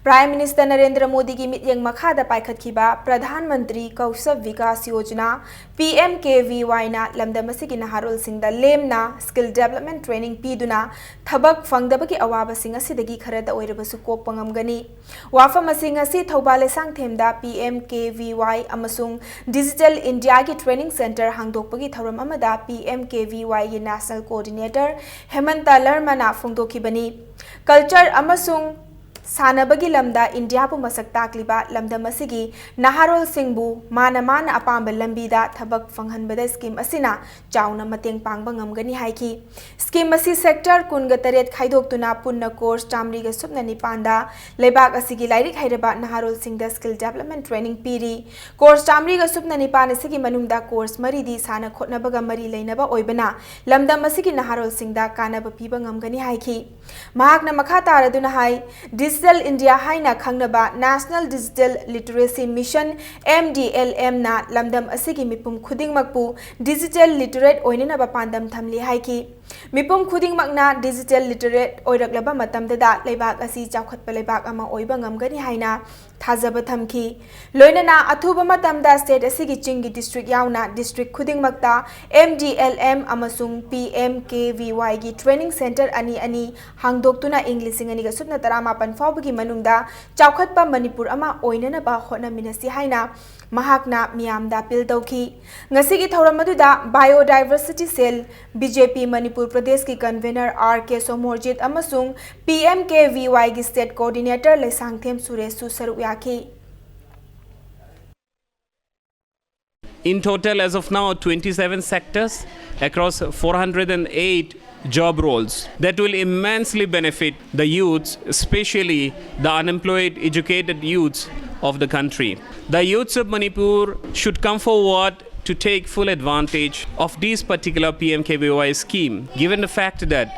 Prime Minister ꯅꯔꯦꯟꯗ꯭ꯔ ꯃꯣꯗꯤꯒꯤ ꯃꯤꯠꯌꯦꯡ ꯃꯈꯥꯗ ꯄꯥꯏꯈꯠꯈꯤꯕ Pradhan Mantri Kaushal Vikas Yojana, P M K V Y ꯅ ꯂꯝꯗꯝ ꯑꯁꯤꯒꯤ ꯅꯍꯥꯔꯣꯜꯁꯤꯡꯗ ꯂꯦꯝꯅ skill development training ꯄꯤꯗꯨꯅ ꯊꯕꯛ ꯐꯪꯗꯕꯒꯤ ꯑꯋꯥꯕꯁꯤꯡ ꯑꯁꯤꯗꯒꯤ ꯈꯔꯗ ꯑꯣꯏꯔꯕꯁꯨ ꯀꯣꯛꯄ ꯉꯝꯒꯅꯤ꯫ ꯋꯥꯐꯝ ꯑꯁꯤ ꯉꯁꯤ Thoubal ꯂꯩꯁꯥꯡꯊꯦꯝꯗ P M K V Y ꯑꯃꯁꯨꯡ Digital Indiaꯒꯤ training center ꯍꯥꯡꯗꯣꯛꯄꯒꯤ ꯊꯧꯔꯝ ꯑꯃꯗ P M K V Yꯒꯤ National Coordinator ꯍꯦꯃꯟꯇ ꯂꯔꯃꯅ ꯐꯣꯡꯗꯣꯛꯈꯤꯕꯅꯤ꯫ Culture ꯑꯃꯁꯨꯡ ꯁꯥꯟꯅꯕꯒꯤ ꯂꯝꯗ ꯏꯟꯗꯤꯌꯥꯕꯨ ꯃꯁꯛ ꯇꯥꯛꯂꯤꯕ ꯂꯝꯗꯝ ꯑꯁꯤꯒꯤ ꯅꯍꯥꯔꯣꯜꯁꯤꯡꯕꯨ ꯃꯥꯅ ꯃꯥꯅ ꯑꯄꯥꯝꯕ ꯂꯝꯕꯤꯗ ꯊꯕꯛ ꯐꯪꯍꯟꯕꯗ scheme ꯑꯁꯤꯅ ꯆꯥꯎꯅ ꯃꯇꯦꯡ ꯄꯥꯡꯕ ꯉꯝꯒꯅꯤ ꯍꯥꯏꯈꯤ꯫ Scheme ꯑꯁꯤ sector ꯀꯨꯟꯒ ꯇꯔꯦꯠ ꯈꯥꯏꯗꯣꯛꯇꯨꯅ ꯄꯨꯟꯅ course ꯆꯥꯃꯔꯤꯒ ꯁꯨꯞꯅ ꯅꯤꯄꯥꯟꯗ ꯂꯩꯕꯥꯛ ꯑꯁꯤꯒꯤ ꯂꯥꯏꯔꯤꯛ ꯍꯩꯔꯕ ꯅꯍꯥꯔꯣꯜꯁꯤꯡꯗ skill development training ꯄꯤꯔꯤ꯫ Course ꯆꯥꯃꯔꯤꯒ ꯁꯨꯞꯅ ꯅꯤꯄꯥꯟ ꯑꯁꯤꯒꯤ ꯃꯅꯨꯡꯗ course ꯃꯔꯤꯗꯤ ꯁꯥꯟꯅ ꯈꯣꯠꯅꯕꯒ ꯃꯔꯤ ꯂꯩꯅꯕ ꯑꯣꯏꯕꯅ ꯂꯝꯗꯝ ꯑꯁꯤꯒꯤ ꯅꯍꯥꯔꯣꯜꯁꯤꯡꯗ ꯀꯥꯟꯅꯕ ꯄꯤꯕ ꯉꯝꯒꯅꯤ ꯍꯥꯏꯈꯤ꯫ ꯃꯍꯥꯛꯅ ꯃꯈꯥ ꯇꯥꯔꯗꯨꯅ ꯍꯥꯏ, Digital India ꯍꯥꯏꯅ ꯈꯪꯅꯕ National Digital Literacy Mission, N D L M ꯅ ꯂꯝꯗꯝ ꯑꯁꯤꯒꯤ ꯃꯤꯄꯨꯝ ꯈꯨꯗꯤꯡꯃꯛꯄꯨ digital literate ꯑꯣꯏꯅꯅꯕ ꯄꯥꯟꯗꯝ ꯊꯝꯂꯤ ꯍꯥꯏꯈꯤ꯫ ꯃꯤꯄꯨꯝ ꯈꯨꯗꯤꯡꯃꯛꯅ digital literate ꯑꯣꯏꯔꯛꯂꯕ ꯃꯇꯝꯗꯗ ꯂꯩꯕꯥꯛ ꯑꯁꯤ ꯆꯥꯎꯈꯠꯄ ꯂꯩꯕꯥꯛ ꯑꯃ ꯑꯣꯏꯕ ꯉꯝꯒꯅꯤ ꯍꯥꯏꯅ ꯊꯥꯖꯕ ꯊꯝꯈꯤ꯫ ꯂꯣꯏꯅꯅ ꯑꯊꯨꯕ ꯃꯇꯝꯗ state ꯑꯁꯤꯒꯤ ꯆꯤꯡꯒꯤ district ꯌꯥꯎꯅ district ꯈꯨꯗꯤꯡꯃꯛꯇ N D L M ꯑꯃꯁꯨꯡ P M K V Y ꯒꯤ training center ꯑꯅꯤ ꯑꯅꯤ ꯍꯥꯡꯗꯣꯛꯇꯨꯅ ꯏꯪ ꯂꯤꯁꯤꯡ ꯑꯅꯤꯒ ꯁꯨꯞꯅ ꯇꯔꯥꯃꯥꯄꯟ ꯐꯥꯎꯕꯒꯤ ꯃꯅꯨꯡꯗ ꯆꯥꯎꯈꯠꯄ ꯃꯅꯤꯄꯨꯔ ꯑꯃ ꯑꯣꯏꯅꯅꯕ ꯍꯣꯠꯅꯃꯤꯟꯅꯁꯤ ꯍꯥꯏꯅ ꯃꯍꯥꯛꯅ ꯃꯤꯌꯥꯝꯗ appeal ꯇꯧꯈꯤ꯫ ꯉꯁꯤꯒꯤ ꯊꯧꯔꯝ ꯑꯗꯨꯗ Biodiversity Cell, B J P Manipur ꯄ꯭ꯔꯗꯦꯁꯀꯤ convener R K ꯁꯣꯃꯣꯔꯖꯤꯠ ꯑꯃꯁꯨꯡ P M K V Y ꯒꯤ state coordinator ꯂꯩꯁꯥꯡꯊꯦꯝ ꯁꯨꯔꯦꯁꯁꯨ ꯁꯔꯨꯛ ꯌꯥꯈꯤ꯫ In total, as of now, twenty-seven sectors across four hundred and eight job roles that will immensely benefit the youths, especially the unemployed, educated youths of the country. The youths of Manipur should come forward to take full advantage of this particular P M K V Y scheme, given the fact that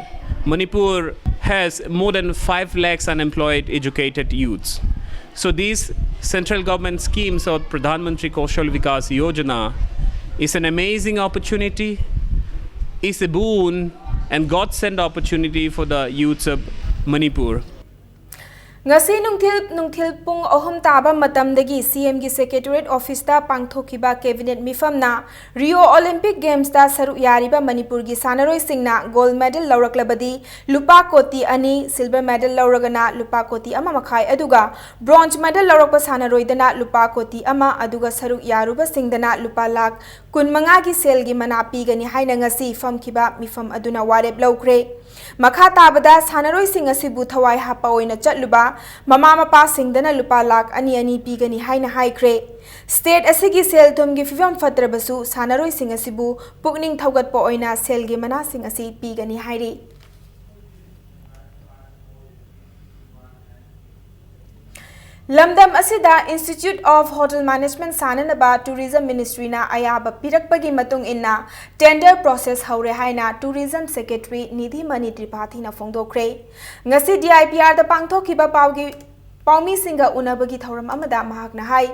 Manipur has more than five lakhs unemployed educated youths. So these central government schemes of Pradhan Mantri Kaushal Vikas Yojana is an amazing opportunity is a boon and God sent opportunity for the youths of Manipur. ꯉꯁꯤ ꯅꯨꯡꯊꯤꯜ ꯅꯨꯡꯊꯤꯜ ꯄꯨꯡ ꯑꯍꯨꯝ ꯇꯥꯕ ꯃꯇꯝꯗꯒꯤ ꯁꯤ ꯑꯦꯝꯒꯤ secretariat ꯑꯣꯐꯤꯁꯇ ꯄꯥꯡꯊꯣꯛꯈꯤꯕ ꯀꯦꯕꯤꯅꯦꯠ ꯃꯤꯐꯝꯅ ꯔꯤꯑꯣ ꯑꯣꯂꯤꯝꯄꯤꯛ ꯒꯦꯝꯁꯇ ꯁꯔꯨꯛ ꯌꯥꯔꯤꯕ ꯃꯅꯤꯄꯨꯔꯒꯤ ꯁꯥꯟꯅꯔꯣꯏꯁꯤꯡꯅ ꯒꯣꯜꯗ ꯃꯦꯗꯜ ꯂꯧꯔꯛꯂꯕꯗꯤ ꯂꯨꯄꯥ ꯀꯣꯇꯤ ꯑꯅꯤ, ꯁꯤꯜꯚꯔ ꯃꯦꯗꯜ ꯂꯧꯔꯒꯅ ꯂꯨꯄꯥ ꯀꯣꯇꯤ ꯑꯃ ꯃꯈꯥꯏ, ꯑꯗꯨꯒ ꯕ꯭ꯔꯣꯟꯖ ꯃꯦꯗꯜ ꯂꯧꯔꯛꯄ ꯁꯥꯟꯅꯔꯣꯏꯗꯅ ꯂꯨꯄꯥ ꯀꯣꯇꯤ ꯑꯃ, ꯑꯗꯨꯒ ꯁꯔꯨꯛ ꯌꯥꯔꯨꯕꯁꯤꯡꯗꯅ ꯂꯨꯄꯥ ꯂꯥꯈ ꯀꯨꯟꯃꯉꯥꯒꯤ ꯁꯦꯜꯒꯤ ꯃꯅꯥ ꯄꯤꯒꯅꯤ ꯍꯥꯏꯅ ꯉꯁꯤ ꯐꯝꯈꯤꯕ ꯃꯤꯐꯝ ꯑꯗꯨꯅ ꯋꯥꯔꯦꯞ ꯂꯧꯈ꯭ꯔꯦ꯫ ꯃꯈꯥ ꯇꯥꯕꯗ ꯁꯥꯟꯅꯔꯣꯏꯁꯤꯡ ꯑꯁꯤꯕꯨ ꯊꯋꯥꯏ ꯍꯥꯞꯄ ꯑꯣꯏꯅ ꯆꯠꯂꯨꯕ ꯃꯃꯥ ꯃꯄꯥꯁꯤꯡꯗꯅ ꯂꯨꯄꯥ ꯂꯥꯈ ꯑꯅꯤ ꯑꯅꯤ ꯄꯤꯒꯅꯤ ꯍꯥꯏꯅ ꯍꯥꯏꯈ꯭ꯔꯦ꯫ ꯁ꯭ꯇꯦꯠ ꯑꯁꯤꯒꯤ ꯁꯦꯜ ꯊꯨꯝꯒꯤ ꯐꯤꯕꯝ ꯐꯠꯇ꯭ꯔꯕꯁꯨ ꯁꯥꯟꯅꯔꯣꯏꯁꯤꯡ ꯑꯁꯤꯕꯨ ꯄꯨꯛꯅꯤꯡ ꯊꯧꯒꯠꯄ ꯑꯣꯏꯅ ꯁꯦꯜꯒꯤ ꯃꯅꯥꯁꯤꯡ ꯑꯁꯤ ꯄꯤꯒꯅꯤ ꯍꯥꯏꯔꯤ꯫ ꯂꯝꯗꯝ ꯑꯁꯤꯗ Institute of Hotel Management ꯁꯥꯅꯅꯕ Tourism Ministryꯅ ꯑꯌꯥꯕ ꯄꯤꯔꯛꯄꯒꯤ ꯃꯇꯨꯡ ꯏꯟꯅ tender process ꯍꯧꯔꯦ ꯍꯥꯏꯅ Tourism Secretary ꯅꯤꯙꯤꯃꯅꯤ ꯇ꯭ꯔꯤꯄꯥꯊꯤꯅ ꯐꯣꯡꯗꯣꯛꯈ꯭ꯔꯦ꯫ ꯉꯁꯤ D I P Rꯗ ꯄꯥꯡꯊꯣꯛꯈꯤꯕ ꯄꯥꯎꯒꯤ ꯄꯥꯎꯃꯤꯁꯤꯡꯒ ꯎꯅꯕꯒꯤ ꯊꯧꯔꯝ ꯑꯃꯗ ꯃꯍꯥꯛꯅ ꯍꯥꯏ,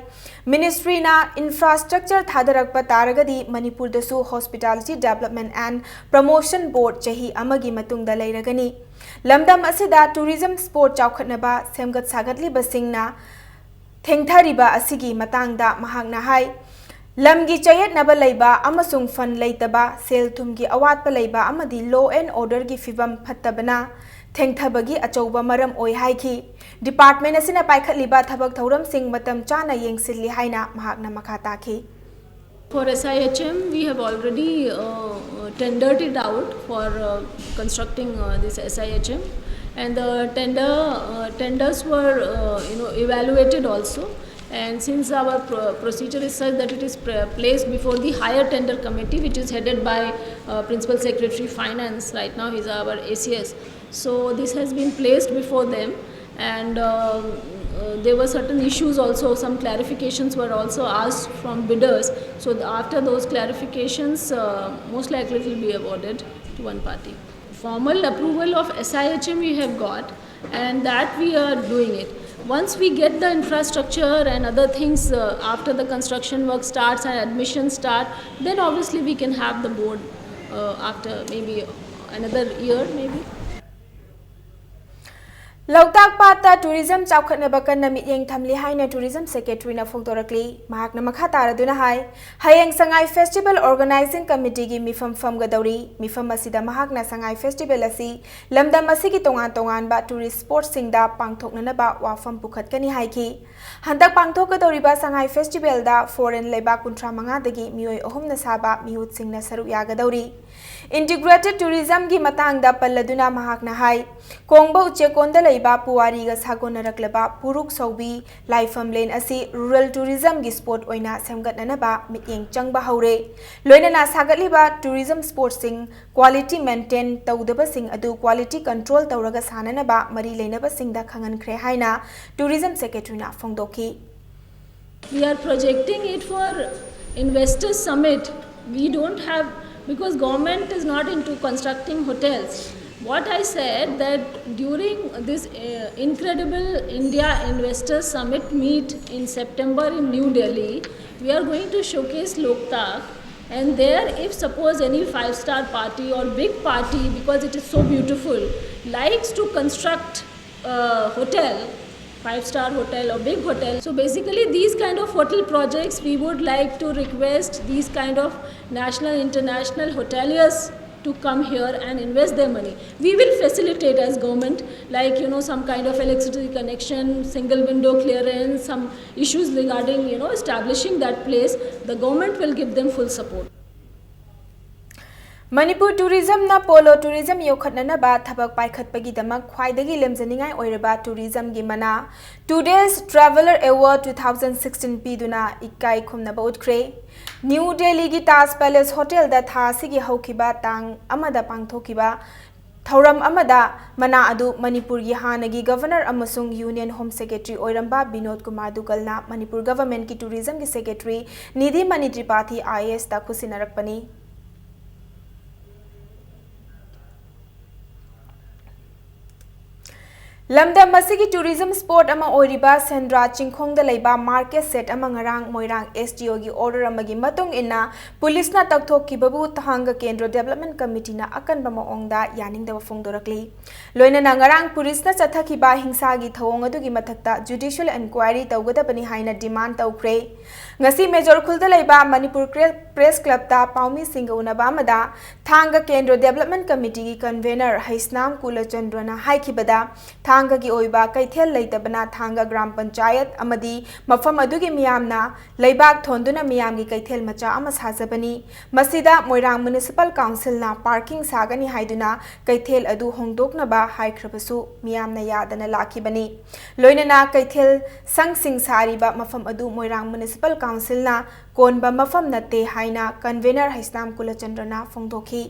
Ministryꯅ infrastructure ꯊꯥꯗꯔꯛꯄ ꯇꯥꯔꯒꯗꯤ ꯃꯅꯤꯄꯨꯔꯗꯁꯨ Hospitality Development and Promotion Board ꯆꯍꯤ ꯑꯃꯒꯤ ꯃꯇꯨꯡꯗ ꯂꯩꯔꯒꯅꯤ꯫ ꯂꯝꯗꯝ ꯑꯁꯤꯗ tourism spot ꯆꯥꯎꯈꯠꯅꯕ ꯁꯦꯝꯒꯠ ꯁꯥꯒꯠꯂꯤꯕꯁꯤꯡꯅ ꯊꯦꯡꯊꯔꯤꯕ ꯑꯁꯤꯒꯤ ꯃꯇꯥꯡꯗ ꯃꯍꯥꯛꯅ ꯍꯥꯏ, ꯂꯝꯒꯤ ꯆꯌꯦꯠꯅꯕ ꯂꯩꯕ ꯑꯃꯁꯨꯡ fund ꯂꯩꯇꯕ, ꯁꯦꯜ ꯊꯨꯝꯒꯤ ꯑꯋꯥꯠꯄ ꯂꯩꯕ ꯑꯃꯗꯤ law and orderꯒꯤ ꯐꯤꯕꯝ ꯐꯠꯇꯕꯅ ꯊꯦꯡꯊꯕꯒꯤ ꯑꯆꯧꯕ ꯃꯔꯝ ꯑꯣꯏ ꯍꯥꯏꯈꯤ꯫ Department ꯑꯁꯤꯅ ꯄꯥꯏꯈꯠꯂꯤꯕ ꯊꯕꯛ ꯊꯧꯔꯝꯁꯤꯡ ꯃꯇꯝ ꯆꯥꯅ ꯌꯦꯡꯁꯤꯜꯂꯤ ꯍꯥꯏꯅ ꯃꯍꯥꯛꯅ ꯃꯈꯥ ꯇꯥꯈꯤ꯫ For S I H M, we have already uh, uh, tendered it out for uh, constructing uh, this S I H M, and the tender uh, tenders were uh, you know evaluated also. And since our pro- procedure is such that it is pre- placed before the higher tender committee, which is headed by uh, Principal Secretary Finance, right now he's our A C S. So this has been placed before them, and um, uh, there were certain issues also. Some clarifications were also asked from bidders. So the, after those clarifications, uh, most likely it will be awarded to one party. Formal approval of S I H M we have got, and that we are doing it. Once we get the infrastructure and other things uh, after the construction work starts and admissions start, then obviously we can have the board uh, after maybe another year, maybe. ꯂꯣꯛꯇꯥꯛ ꯄꯥꯠꯇ tourism ꯆꯥꯎꯈꯠꯅꯕ ꯀꯟꯅ ꯃꯤꯠꯌꯦꯡ ꯊꯝꯂꯤ ꯍꯥꯏꯅ tourism ꯁꯦꯀ꯭ꯔꯦꯇꯔꯤꯅ ꯐꯣꯡꯗꯣꯔꯛꯂꯤ꯫ ꯃꯍꯥꯛꯅ ꯃꯈꯥ ꯇꯥꯔꯗꯨꯅ ꯍꯥꯏ, ꯍꯌꯦꯡ ꯁꯉꯥꯏ festival organising ꯀꯃꯤꯇꯤꯒꯤ ꯃꯤꯐꯝ ꯐꯝꯒꯗꯧꯔꯤ꯫ ꯃꯤꯐꯝ ꯑꯁꯤꯗ ꯃꯍꯥꯛꯅ ꯁꯉꯥꯏ ꯐꯦꯁꯇꯤꯚꯦꯜ ꯑꯁꯤ ꯂꯝꯗꯝ ꯑꯁꯤꯒꯤ ꯇꯣꯉꯥꯟ ꯇꯣꯉꯥꯟꯕ ꯇꯨꯔꯤꯁ ꯁ꯭ꯄꯣꯠꯁꯤꯡꯗ ꯄꯥꯡꯊꯣꯛꯅꯅꯕ ꯋꯥꯐꯝ ꯄꯨꯈꯠꯀꯅꯤ ꯍꯥꯏꯈꯤ꯫ ꯍꯟꯗꯛ ꯄꯥꯡꯊꯣꯛꯀꯗꯧꯔꯤꯕ ꯁꯉꯥꯏ ꯐꯦꯁꯇꯤꯚꯦꯜꯗ ꯐꯣꯔꯦꯟ ꯂꯩꯕꯥꯛ ꯀꯨꯟꯊ꯭ꯔꯥ ꯃꯉꯥꯗꯒꯤ ꯃꯤꯑꯣꯏ ꯑꯍꯨꯝꯅ ꯁꯥꯕ ꯃꯤꯍꯨꯠꯁꯤꯡꯅ ꯁꯔꯨꯛ ꯌꯥꯒꯗꯧꯔꯤ꯫ ꯏꯟꯇꯤꯒ꯭ꯔꯦꯇꯦꯗ ꯇꯨꯔꯤꯖꯝꯒꯤ ꯃꯇꯥꯡꯗ ꯄꯜꯂꯗꯨꯅ ꯃꯍꯥꯛꯅ ꯍꯥꯏ, ꯀꯣꯡꯕ ꯎꯆꯦꯛꯀꯣꯟꯗ ꯂꯩꯕ ꯄꯨꯋꯥꯔꯤꯒ ꯁꯥꯒꯣꯟꯅꯔꯛꯂꯕ ꯄꯨꯔꯨꯛ ꯁꯧꯕꯤ ꯂꯥꯏꯐꯝꯂꯦꯟ ꯑꯁꯤ ꯔꯨꯔꯦꯜ ꯇꯨꯔꯤꯖꯝꯒꯤ ꯁ꯭ꯄꯣꯠ ꯑꯣꯏꯅ ꯁꯦꯝꯒꯠꯅꯅꯕ ꯃꯤꯠꯌꯦꯡ ꯆꯪꯕ ꯍꯧꯔꯦ꯫ ꯂꯣꯏꯅꯅ ꯁꯥꯒꯠꯂꯤꯕ ꯇꯨꯔꯤꯖꯝ ꯁ꯭ꯄꯣꯠꯁꯤꯡ ꯀ꯭ꯋꯥꯂꯤꯇꯤ ꯃꯦꯟꯇꯦꯟ ꯇꯧꯗꯕꯁꯤꯡ ꯑꯗꯨ ꯀ꯭ꯋꯥꯂꯤꯇꯤ ꯀꯟꯇ꯭ꯔꯣꯜ ꯇꯧꯔꯒ ꯁꯥꯅꯅꯕ ꯃꯔꯤ ꯂꯩꯅꯕꯁꯤꯡꯗ ꯈꯪꯍꯟꯈ꯭ꯔꯦ ꯍꯥꯏꯅ ꯇꯨꯔꯤꯖꯝ ꯁꯦꯀ꯭ꯔꯦꯇꯔꯤꯅ ꯐꯣꯡꯗꯣꯛꯈꯤ꯫ We are projecting it for investor summit. We don't have, because government is not into constructing hotels. What I said that during this uh, incredible India Investor Summit meet in September in New Delhi, we are going to showcase Loktak, and there, if suppose any five star party or big party, because it is so beautiful, likes to construct a hotel, five star hotel or big hotel. So basically, these kind of hotel projects, we would like to request these kind of national, international hoteliers to come here and invest their money. We will facilitate as government, like, you know, some kind of electricity connection, single window clearance, some issues regarding, you know, establishing that place. The government will give them full support. Manipur ꯇꯨꯔꯤꯖꯝꯅ polo tourism ꯌꯣꯛꯈꯠꯅꯅꯕ ꯊꯕꯛ ꯄꯥꯏꯈꯠꯄꯒꯤꯗꯃꯛ ꯈ꯭ꯋꯥꯏꯗꯒꯤ ꯂꯦꯝꯖꯅꯤꯡꯉꯥꯏ ꯑꯣꯏꯔꯕ ꯇꯨꯔꯤꯖꯝꯒꯤ ꯃꯅꯥ Today's Traveller Award two thousand sixteen ꯄꯤꯗꯨꯅ ꯏꯀꯥꯏ ꯈꯨꯝꯅꯕ ꯎꯠꯈ꯭ꯔꯦ꯫ ꯅ꯭ꯌꯨ ꯗꯦꯜꯂꯤꯒꯤ ꯇꯥꯖ ꯄꯦꯂꯦꯁ ꯍꯣꯇꯦꯜꯗ ꯊꯥ ꯑꯁꯤꯒꯤ ꯍꯧꯈꯤꯕ ꯇꯥꯡ ꯑꯃꯗ ꯄꯥꯡꯊꯣꯛꯈꯤꯕ ꯊꯧꯔꯝ ꯑꯃꯗ ꯃꯅꯥ ꯑꯗꯨ ꯃꯅꯤꯄꯨꯔꯒꯤ ꯍꯥꯟꯅꯒꯤ ꯒꯚꯔꯅꯔ ꯑꯃꯁꯨꯡ ꯌꯨꯅꯤꯌꯟ ꯍꯣꯝ ꯁꯦꯀ꯭ꯔꯦꯇꯔꯤ ꯑꯣꯏꯔꯝꯕ ꯕꯤꯅꯣꯗ ꯀꯨꯃꯥꯔ ꯗꯨꯒꯜꯅ ꯃꯅꯤꯄꯨꯔ ꯒꯚꯔꯟꯃꯦꯟꯠꯀꯤ ꯇꯨꯔꯤꯖꯝꯒꯤ ꯁꯦꯀ꯭ꯔꯦꯇꯔꯤ ꯅꯤꯙꯤꯃꯅꯤ ꯇ꯭ꯔꯤꯄꯥꯊꯤ ꯑꯥꯏ ꯑꯦ ꯑꯦꯁꯇ ꯈꯨꯠꯁꯤꯟꯅꯔꯛꯄꯅꯤ꯫ ꯂꯝꯗꯝ ꯑꯁꯤꯒꯤ tourism spot ꯑꯃ ꯑꯣꯏꯔꯤꯕ ꯁꯦꯟꯗ꯭ꯔꯥ ꯆꯤꯡꯈꯣꯡꯗ ꯂꯩꯕ market shed ꯑꯃ ꯉꯔꯥꯡ ꯃꯣꯏꯔꯥꯡ S D O ꯒꯤ order ꯑꯃꯒꯤ ꯃꯇꯨꯡ ꯏꯟꯅ ꯄꯨꯂꯤꯁꯅ ꯇꯛꯊꯣꯛꯈꯤꯕꯕꯨ ꯊꯥꯡꯒ ꯀꯦꯟꯗ꯭ꯔ Development Committee ꯅ ꯑꯀꯟꯕ ꯃꯑꯣꯡꯗ ꯌꯥꯅꯤꯡꯗꯕ ꯐꯣꯡꯗꯣꯔꯛꯂꯤ꯫ ꯂꯣꯏꯅꯅ ꯉꯔꯥꯡ ꯄꯨꯂꯤꯁꯅ ꯆꯠꯊꯈꯤꯕ ꯍꯤꯡꯁꯥꯒꯤ ꯊꯧꯑꯣꯡ ꯑꯗꯨꯒꯤ ꯃꯊꯛꯇ judicial enquiry ꯇꯧꯒꯗꯕꯅꯤ ꯍꯥꯏꯅ demand ꯇꯧꯈ꯭ꯔꯦ꯫ ꯉꯁꯤ ꯃꯦꯖꯣꯔ ꯈꯨꯜꯗ ꯂꯩꯕ ꯃꯅꯤꯄꯨꯔ ꯀ꯭ꯔꯦ-, Press Club ꯇ ꯄꯥꯎꯃꯤꯁꯤꯡꯒ ꯎꯅꯕ ꯑꯃꯗ ꯊꯥꯡꯒ ꯀꯦꯟꯗ꯭ꯔ Development Committee ꯒꯤ convener ꯍꯩꯁꯅꯥꯝ ꯀꯨꯂꯆꯟꯗ꯭ꯔꯅ ꯍꯥꯏꯈꯤꯕꯗ, ꯊꯥꯡꯒꯒꯤ ꯑꯣꯏꯕ ꯀꯩꯊꯦꯜ ꯂꯩꯇꯕꯅ ꯊꯥꯡꯒ ꯒ꯭ꯔꯥꯝ ꯄꯟꯆꯥꯌꯠ ꯑꯃꯗꯤ ꯃꯐꯝ ꯑꯗꯨꯒꯤ ꯃꯤꯌꯥꯝꯅ ꯂꯩꯕꯥꯛ ꯊꯣꯟꯗꯨꯅ ꯃꯤꯌꯥꯝꯒꯤ ꯀꯩꯊꯦꯜ ꯃꯆꯥ ꯑꯃ ꯁꯥꯖꯕꯅꯤ꯫ ꯃꯁꯤꯗ ꯃꯣꯏꯔꯥꯡ Municipal Council ꯅ parking ꯁꯥꯒꯅꯤ ꯍꯥꯏꯗꯨꯅ ꯀꯩꯊꯦꯜ ꯑꯗꯨ ꯍꯣꯡꯗꯣꯛꯅꯕ ꯍꯥꯏꯈ꯭ꯔꯕꯁꯨ ꯃꯤꯌꯥꯝꯅ ꯌꯥꯗꯅ ꯂꯥꯛꯈꯤꯕꯅꯤ꯫ ꯂꯣꯏꯅꯅ ꯀꯩꯊꯦꯜ ꯁꯪꯁꯤꯡ ꯁꯥꯔꯤꯕ ꯃꯐꯝ ꯑꯗꯨ ꯃꯣꯏꯔꯥꯡ Municipal Council ꯅ ꯀꯣꯟꯕ ꯃꯐꯝ ꯅꯠꯇꯦ ꯍꯥꯏꯅ convener ꯍꯩꯁꯅꯥꯝ ꯀꯨꯂꯆꯟꯗ꯭ꯔꯅ ꯐꯣꯡꯗꯣꯛꯈꯤ꯫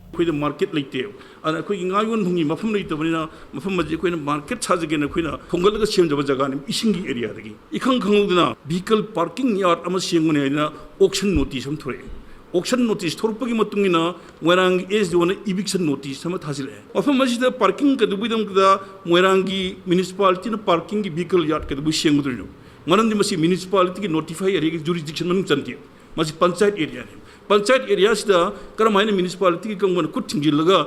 ꯑꯩꯈꯣꯏꯗ market ꯂꯩꯇꯦꯕ꯫ ꯑꯗꯨꯅ ꯑꯩꯈꯣꯏꯒꯤ ꯉꯥ ꯌꯣꯟꯐꯝꯒꯤ ꯃꯐꯝ ꯂꯩꯇꯕꯅꯤꯅ, ꯃꯐꯝ ꯑꯁꯤ ꯑꯩꯈꯣꯏꯅ market ꯁꯥꯖꯒꯦꯅ ꯑꯩꯈꯣꯏꯅ ꯈꯣꯝꯒꯠꯂꯒ ꯁꯦꯝꯖꯕ ꯖꯒꯥꯅꯤ, ꯏꯁꯤꯡꯒꯤ area ꯗꯒꯤ꯫ ꯏꯈꯪ ꯈꯪꯍꯧꯗꯅ vehicle parking yard ꯑꯃ ꯁꯦꯝꯒꯅꯤ ꯍꯥꯏꯗꯅ auction notice ꯑꯃ ꯊꯣꯔꯛꯑꯦ꯫ Auction notice ꯊꯣꯔꯛꯄꯒꯤ ꯃꯇꯨꯡ ꯏꯟꯅ ꯃꯣꯏꯔꯥꯡꯒꯤ S D O ꯅ eviction notice ꯑꯃ ꯊꯥꯖꯤꯜꯂꯛꯑꯦ꯫ ꯃꯐꯝ ꯑꯁꯤꯗ parking ꯀꯩꯗꯧꯕꯒꯤꯗꯃꯛꯇ ꯃꯣꯏꯔꯥꯡꯒꯤ municipality ꯅ parking ꯒꯤ vehicle yard ꯀꯩꯗꯧꯕꯒꯤ ꯁꯦꯝꯒꯗꯣꯏꯅꯣ? ꯃꯔꯝꯗꯤ ꯃꯁꯤ municipality ꯒꯤ notify area ꯒꯤ jurisdiction ꯃꯅꯨꯡ ꯆꯟꯗꯦ꯫ ꯃꯁꯤ ꯄꯟꯆꯥꯌꯠ area ꯅꯤ꯫ ꯄꯟꯆꯥꯌꯠ area ꯁꯤꯗ ꯀꯔꯝꯍꯥꯏꯅ municipality ꯒꯤ ꯀꯥꯡꯕꯨꯅ ꯈꯨꯠ ꯊꯤꯡꯖꯤꯜꯂꯒ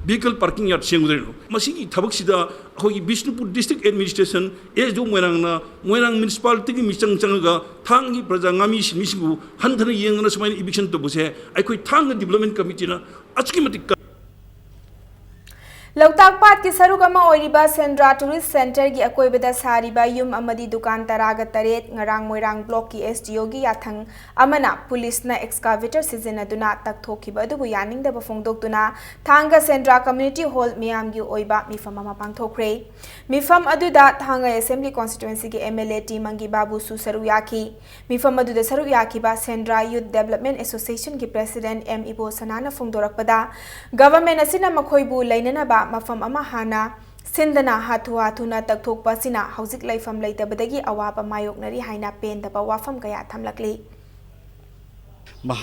vehicle parking yard ꯁꯦꯝꯒꯗꯣꯏꯅꯣ? ꯃꯁꯤꯒꯤ ꯊꯕꯛꯁꯤꯗ ꯑꯩꯈꯣꯏꯒꯤ Bishnupur district administration, S D O ꯃꯣꯏꯔꯥꯡꯅ ꯃꯣꯏꯔꯥꯡ municipality ꯒꯤ ꯃꯤꯆꯪ ꯆꯪꯉꯒ ꯊꯥꯡꯒꯤ ꯄ꯭ꯔꯖꯥ ꯉꯥꯃꯤ ꯁꯤꯟꯃꯤꯁꯤꯡꯕꯨ ꯍꯟꯊꯅ ꯌꯦꯡꯗꯅ ꯁꯨꯃꯥꯏꯅ eviction ꯇꯧꯕꯁꯦ ꯑꯩꯈꯣꯏ ꯊꯥꯡꯒ Development Committee ꯅ ꯑꯁꯨꯛꯀꯤ ꯃꯇꯤꯛ ꯀ- ꯂꯣꯛꯇꯥꯛ ꯄꯥꯠꯀꯤ ꯁꯔꯨꯛ ꯑꯃ ꯑꯣꯏꯔꯤꯕ ꯁꯦꯟꯗ꯭ꯔꯥ Tourist Centre ꯒꯤ ꯑꯀꯣꯏꯕꯗ ꯁꯥꯔꯤꯕ ꯌꯨꯝ ꯑꯃꯗꯤ ꯗꯨꯀꯥꯟ ꯇꯔꯥꯒ ꯇꯔꯦꯠ ꯉꯔꯥꯡ ꯃꯣꯏꯔꯥꯡ block ꯀꯤ S D O ꯒꯤ ꯌꯥꯊꯪ ꯑꯃꯅ ꯄꯨꯂꯤꯁꯅ excavator ꯁꯤꯖꯤꯟꯅꯗꯨꯅ ꯇꯛꯊꯣꯛꯈꯤꯕ ꯑꯗꯨꯕꯨ ꯌꯥꯅꯤꯡꯗꯕ ꯐꯣꯡꯗꯣꯛꯇꯨꯅ ꯊꯥꯡꯒ ꯁꯦꯟꯗ꯭ꯔꯥ Community Hall ꯃꯤꯌꯥꯝꯒꯤ ꯑꯣꯏꯕ ꯃꯤꯐꯝ ꯑꯃ ꯄꯥꯡꯊꯣꯛꯈ꯭ꯔꯦ꯫ ꯃꯤꯐꯝ ꯑꯗꯨꯗ ꯊꯥꯡꯒ Assembly Constituency ꯒꯤ M L A ꯇꯤ ꯃꯪꯒꯤ ꯕꯥꯕꯨꯁꯨ ꯁꯔꯨꯛ ꯌꯥꯈꯤ꯫ ꯃꯤꯐꯝ ꯑꯗꯨꯗ ꯁꯔꯨꯛ ꯌꯥꯈꯤꯕ ꯁꯦꯟꯗ꯭ꯔꯥ Youth Development Association ꯒꯤ President M ꯏꯕꯣꯁꯅꯥꯅ ꯐꯣꯡꯗꯣꯔꯛꯄꯗ, Government ꯑꯁꯤꯅ ꯃꯈꯣꯏꯕꯨ ꯂꯩꯅꯅꯕ ꯃꯐꯝ ꯑꯃ ꯍꯥꯟꯅ ꯁꯤꯟꯗꯅ ꯍꯥꯊꯨ ꯍꯥꯊꯨꯅ ꯇꯛꯊꯣꯛꯄ ꯑꯁꯤꯅ ꯍꯧꯖꯤꯛ ꯂꯩꯐꯝ ꯂꯩꯇꯕꯗꯒꯤ ꯑꯋꯥꯕ ꯃꯥꯌꯣꯛꯅꯔꯤ ꯍꯥꯏꯅ ꯄꯦꯟꯗꯕ ꯋꯥꯐꯝ ꯀꯌꯥ ꯊꯝꯂꯛꯂꯤ꯫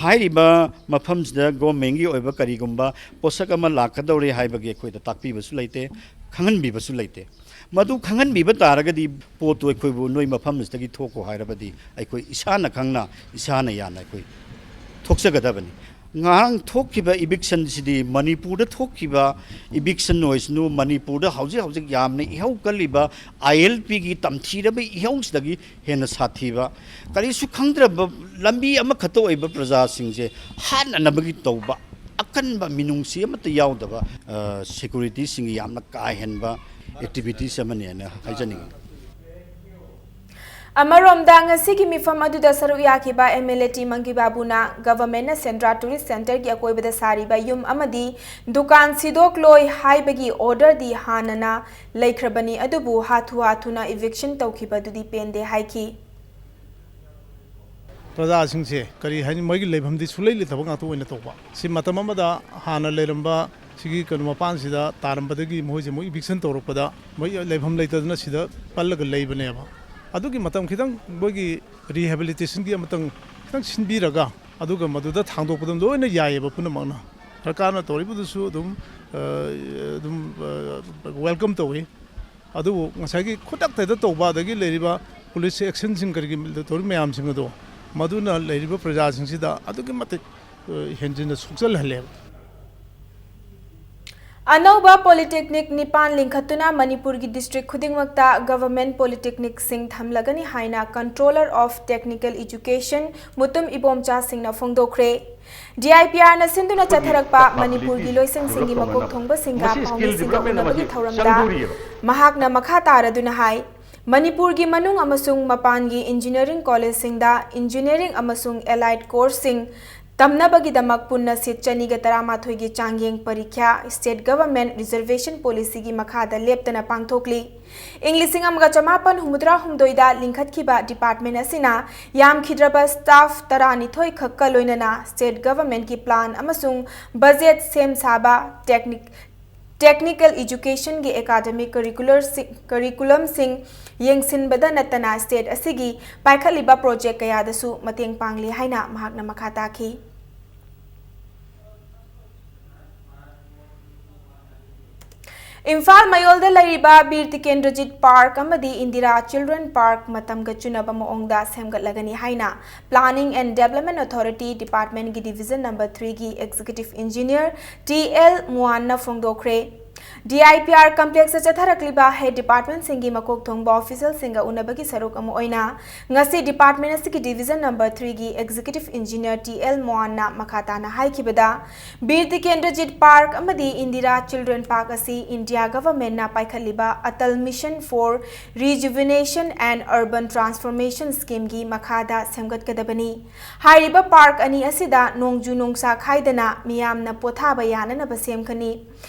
ꯍꯥꯏꯔꯤꯕ ꯃꯐꯝꯁꯤꯗ ꯒꯣꯔꯃꯦꯟꯒꯤ ꯑꯣꯏꯕ ꯀꯔꯤꯒꯨꯝꯕ ꯄꯣꯠꯁꯛ ꯑꯃ ꯂꯥꯛꯀꯗꯧꯔꯦ ꯍꯥꯏꯕꯒꯤ ꯑꯩꯈꯣꯏꯗ ꯇꯥꯛꯄꯤꯕꯁꯨ ꯂꯩꯇꯦ, ꯈꯪꯍꯟꯕꯤꯕꯁꯨ ꯂꯩꯇꯦ꯫ ꯃꯗꯨ ꯈꯪꯍꯟꯕꯤꯕ ꯇꯥꯔꯒꯗꯤ ꯄꯣꯠꯇꯨ ꯑꯩꯈꯣꯏꯕꯨ ꯅꯣꯏ ꯃꯐꯝꯁꯤꯗꯒꯤ ꯊꯣꯛꯈꯣ ꯍꯥꯏꯔꯕꯗꯤ ꯑꯩꯈꯣꯏ ꯏꯁꯥꯅ ꯈꯪꯅ ꯏꯁꯥꯅ ꯌꯥꯅ ꯑꯩꯈꯣꯏ ꯊꯣꯛꯆꯒꯗꯕꯅꯤ꯫ ꯉꯔꯥꯡ ꯊꯣꯛꯈꯤꯕ ꯏꯕꯤꯛꯁꯟꯁꯤꯗꯤ ꯃꯅꯤꯄꯨꯔꯗ ꯊꯣꯛꯈꯤꯕ ꯏꯕꯤꯛꯁꯟ ꯑꯣꯏꯁꯅꯨ, ꯃꯅꯤꯄꯨꯔꯗ ꯍꯧꯖꯤꯛ ꯍꯧꯖꯤꯛ ꯌꯥꯝꯅ ꯏꯍꯧ ꯀꯜꯂꯤꯕ ꯑꯥꯏ ꯑꯦꯜ ꯄꯤꯒꯤ ꯇꯝꯊꯤꯔꯕ ꯏꯍꯧꯁꯤꯗꯒꯤ ꯍꯦꯟꯅ ꯁꯥꯊꯤꯕ, ꯀꯔꯤꯁꯨ ꯈꯪꯗ꯭ꯔꯕ ꯂꯝꯕꯤ ꯑꯃꯈꯛꯇ ꯑꯣꯏꯕ ꯄ꯭ꯔꯖꯥꯁꯤꯡꯁꯦ ꯍꯥꯠꯅꯅꯕꯒꯤ ꯇꯧꯕ ꯑꯀꯟꯕ ꯃꯤꯅꯨꯡꯁꯤ ꯑꯃꯠꯇ ꯌꯥꯎꯗꯕ, ꯑ, ꯁꯦꯀ꯭ꯌꯨꯔꯤꯇꯤꯁꯤꯡꯒꯤ ꯌꯥꯝꯅ ꯀꯥ ꯍꯦꯟꯕ ꯑꯦꯛꯇꯤꯚꯤꯇꯤꯁ ꯑꯃꯅꯦꯅ ꯍꯥꯏꯖꯅꯤꯡꯏ꯫ ꯑꯃꯔꯣꯝꯗ, ꯉꯁꯤꯒꯤ ꯃꯤꯐꯝ ꯑꯗꯨꯗ ꯁꯔꯨꯛ ꯌꯥꯈꯤꯕ M L A T Mangi ꯕꯥꯕꯨꯅ ꯒꯚꯔꯟꯃꯦꯟꯠꯅ ꯁꯦꯟꯗ꯭ꯔꯥ ꯇꯨꯔꯤꯁꯠ ꯁꯦꯟꯇꯔꯒꯤ ꯑꯀꯣꯏꯕꯗ ꯁꯥꯔꯤꯕ ꯌꯨꯝ ꯑꯃꯗꯤ ꯗꯨꯀꯥꯟ ꯁꯤꯗꯣꯛꯂꯣꯏ ꯍꯥꯏꯕꯒꯤ ꯑꯣꯔꯗꯔꯗꯤ ꯍꯥꯟꯅꯅ ꯂꯩꯈ꯭ꯔꯕꯅꯤ, ꯑꯗꯨꯕꯨ ꯍꯥꯊꯨ ꯍꯥꯊꯨꯅ ꯏꯚꯤꯛꯁꯟ ꯇꯧꯈꯤꯕꯗꯨꯗꯤ ꯄꯦꯟꯗꯦ ꯍꯥꯏꯈꯤ꯫ ꯄ꯭ꯔꯖꯥꯁꯤꯡꯁꯦ ꯀꯔꯤ ꯍꯥꯏꯅꯤ, ꯃꯣꯏꯒꯤ ꯂꯩꯐꯝꯗꯤ ꯁꯨꯡꯂꯩ ꯂꯩꯇꯕ ꯉꯥꯛꯇ ꯑꯣꯏꯅ ꯇꯧꯕ꯫ ꯁꯤ ꯃꯇꯝ ꯑꯃꯗ ꯍꯥꯟꯅ ꯂꯩꯔꯝꯕ ꯁꯤꯒꯤ ꯀꯩꯅꯣ ꯃꯄꯥꯟꯁꯤꯗ ꯇꯥꯔꯝꯕꯗꯒꯤ ꯃꯣꯏꯁꯦ ꯑꯃꯨꯛ ꯏꯚꯤꯛꯁꯟ ꯇꯧꯔꯛꯄꯗ ꯃꯣꯏ ꯂꯩꯐꯝ ꯂꯩꯇꯗꯅ ꯁꯤꯗ ꯄꯜꯂꯒ ꯂꯩꯕꯅꯦꯕ꯫ ꯑꯗꯨꯒꯤ ꯃꯇꯝ ꯈꯤꯇꯪ ꯃꯣꯏꯒꯤ ꯔꯤꯍꯦꯕꯤꯂꯤꯇꯦꯁꯟꯒꯤ ꯑꯃꯇꯪ ꯈꯤꯇꯪ ꯁꯤꯟꯕꯤꯔꯒ ꯑꯗꯨꯒ ꯃꯗꯨꯗ ꯊꯥꯡꯗꯣꯛꯄꯗ ꯂꯣꯏꯅ ꯌꯥꯏꯌꯦꯕ ꯄꯨꯝꯅꯃꯛꯅ꯫ ꯁꯔꯀꯥꯔꯅ ꯇꯧꯔꯤꯕꯗꯨꯁꯨ ꯑꯗꯨꯝ, ꯑ, ꯑꯗꯨꯝ, ꯑ, ꯋꯦꯜꯀꯝ ꯇꯧꯏ꯫ ꯑꯗꯨꯕꯨ ꯉꯁꯥꯏꯒꯤ ꯈꯨꯗꯛꯇ ꯍꯦꯛꯇ ꯇꯧꯕ, ꯑꯗꯒꯤ ꯂꯩꯔꯤꯕ ꯄꯨꯂꯤꯁ ꯑꯦꯛꯁꯟꯁꯤꯡ ꯀꯔꯤꯒꯤ ꯇꯧꯔꯤꯕ ꯃꯌꯥꯝꯁꯤꯡ ꯑꯗꯣ, ꯃꯗꯨꯅ ꯂꯩꯔꯤꯕ ꯄ꯭ꯔꯖꯥꯁꯤꯡꯁꯤꯗ ꯑꯗꯨꯛꯀꯤ ꯃꯇꯤꯛ, ꯑ, ꯍꯦꯟꯖꯤꯟꯅ ꯁꯣꯛꯆꯜꯍꯜꯂꯦꯕ꯫ ꯑꯅꯧꯕ ꯄꯣꯂꯤꯇꯦꯛꯅꯤꯛ ꯅꯤꯄꯥꯟ ꯂꯤꯡꯈꯠꯇꯨꯅ ꯃꯅꯤꯄꯨꯔꯒꯤ ꯗꯤꯁꯇ꯭ꯔꯤꯛ ꯈꯨꯗꯤꯡꯃꯛꯇ ꯒꯚꯔꯟꯃꯦꯟꯠ ꯄꯣꯂꯤꯇꯦꯛꯅꯤꯛꯁꯤꯡ ꯊꯝꯂꯒꯅꯤ ꯍꯥꯏꯅ Controller of Technical Education Mutum Ibomcha ꯁꯤꯡꯅ ꯐꯣꯡꯗꯣꯛꯈ꯭ꯔꯦ꯫ ꯗꯤ ꯑꯥꯏ ꯄꯤ ꯑꯥꯔꯅ ꯁꯤꯟꯗꯨꯅ ꯆꯠꯊꯔꯛꯄ ꯃꯅꯤꯄꯨꯔꯒꯤ ꯂꯣꯏꯁꯪꯁꯤꯡꯒꯤ ꯃꯀꯣꯛ ꯊꯣꯡꯕꯁꯤꯡꯒ ꯄꯥꯎꯃꯤꯁꯤꯡꯒ ꯎꯅꯕꯒꯤ ꯊꯧꯔꯝꯗ ꯃꯍꯥꯛꯅ ꯃꯈꯥ ꯇꯥꯔꯗꯨꯅ ꯍꯥꯏ, ꯃꯅꯤꯄꯨꯔꯒꯤ ꯃꯅꯨꯡ ꯑꯃꯁꯨꯡ ꯃꯄꯥꯟꯒꯤ ꯏꯟꯖꯤꯅꯤꯌꯥꯔꯤꯡ ꯀꯣꯂꯦꯖꯁꯤꯡꯗ ꯏꯟꯖꯤꯅꯤꯌꯥꯔꯤꯡ ꯑꯃꯁꯨꯡ ꯑꯦꯂꯥꯏꯗ ꯀꯣꯔꯁꯁꯤꯡ ꯇꯝꯅꯕꯒꯤꯗꯃꯛ ꯄꯨꯟꯅ ꯁꯤꯠ ꯆꯅꯤꯒ ꯇꯔꯥꯃꯥꯊꯣꯏꯒꯤ ꯆꯥꯡꯌꯦꯡ ꯄꯔꯤꯈ꯭ꯌꯥ ꯁ꯭ꯇꯦꯠ ꯒꯚꯔꯟꯃꯦꯟꯠ ꯔꯤꯖꯔꯕꯦꯁꯟ ꯄꯣꯂꯤꯁꯤꯒꯤ ꯃꯈꯥꯗ ꯂꯦꯞꯇꯅ ꯄꯥꯡꯊꯣꯛꯂꯤ꯫ ꯏꯪ ꯂꯤꯁꯤꯡ ꯑꯃꯒ ꯆꯃꯥꯄꯟ ꯍꯨꯝꯐꯨꯇꯔꯥ ꯍꯨꯝꯗꯣꯏꯗ ꯂꯤꯡꯈꯠꯈꯤꯕ ꯗꯤꯄꯥꯔꯠꯃꯦꯟꯠ ꯑꯁꯤꯅ ꯌꯥꯝꯈꯤꯗ꯭ꯔꯕ ꯁ꯭ꯇꯥꯐ ꯇꯔꯥꯅꯤꯊꯣꯏ ꯈꯛꯀ ꯂꯣꯏꯅꯅ ꯁ꯭ꯇꯦꯠ ꯒꯚꯔꯟꯃꯦꯟꯠꯀꯤ ꯄ꯭ꯂꯥꯟ ꯑꯃꯁꯨꯡ ꯕꯖꯦꯠ ꯁꯦꯝ ꯁꯥꯕ, ꯇꯦꯛꯅꯤꯛ-, ꯇꯦꯛꯅꯤꯀꯦꯜ ꯏꯖꯨꯀꯦꯁꯟꯒꯤ ꯑꯦꯀꯥꯗꯃꯤꯛ ꯀꯔꯤꯀꯨꯂꯔꯁꯤꯡ, ꯀꯔꯤꯀꯨꯂꯝꯁꯤꯡ, ꯌꯦꯡꯁꯤꯟꯕꯗ ꯅꯠꯇꯅ state ꯑꯁꯤꯒꯤ ꯄꯥꯏꯈꯠꯂꯤꯕ project ꯀꯌꯥꯗꯁꯨ ꯃꯇꯦꯡ ꯄꯥꯡꯂꯤ ꯍꯥꯏꯅ ꯃꯍꯥꯛꯅ ꯃꯈꯥ ꯇꯥꯈꯤ꯫ ꯏꯝꯐꯥꯜ ꯃꯌꯣꯜꯗ ꯂꯩꯔꯤꯕ ꯕꯤꯔ ꯇꯤꯀꯦꯟꯗ꯭ꯔꯖꯤꯠ Park ꯑꯃꯗꯤ ꯏꯟꯗꯤꯔꯥ Children Park ꯃꯇꯝꯒ ꯆꯨꯅꯕ ꯃꯑꯣꯡꯗ ꯁꯦꯝꯒꯠꯂꯒꯅꯤ ꯍꯥꯏꯅ Planning and Development Authority Department ꯀꯤ Division Number three ꯒꯤ Executive Engineer ꯇꯤ ꯑꯦꯜ ꯃꯨꯋꯥꯟꯅ ꯐꯣꯡꯗꯣꯛꯈ꯭ꯔꯦ꯫ D I P R complex ꯇ ꯆꯠꯊꯔꯛꯂꯤꯕ head department ꯁꯤꯡꯒꯤ ꯃꯀꯣꯛ ꯊꯣꯡꯕ official ꯁꯤꯡꯒ ꯎꯅꯕꯒꯤ ꯁꯔꯨꯛ ꯑꯃ ꯑꯣꯏꯅ ꯉꯁꯤ department ꯑꯁꯤꯒꯤ Division Number three ꯒꯤ Executive Engineer ꯇꯤ ꯑꯦꯜ ꯃꯣꯍꯟꯅ ꯃꯈꯥ ꯇꯥꯅ ꯍꯥꯏꯈꯤꯕꯗ, ꯕꯤꯔ ꯇꯤꯀꯦꯟꯗ꯭ꯔꯖꯤꯠ Park ꯑꯃꯗꯤ ꯏꯟꯗꯤꯔꯥ Children Park ꯑꯁꯤ India government ꯅ ꯄꯥꯏꯈꯠꯂꯤꯕ Atal Mission for Rejuvenation and Urban Transformation Scheme ꯒꯤ ꯃꯈꯥꯗ ꯁꯦꯝꯒꯠꯀꯗꯕꯅꯤ꯫ ꯍꯥꯏꯔꯤꯕ park ꯑꯅꯤ ꯑꯁꯤꯗ ꯅꯣꯡꯖꯨ ꯅꯨꯡꯁꯥ ꯈꯥꯏꯗꯅ ꯃꯤꯌꯥꯝꯅ ꯄꯣꯊꯥꯕ ꯌꯥꯅꯅꯕ ꯁꯦꯝꯒꯅꯤ꯫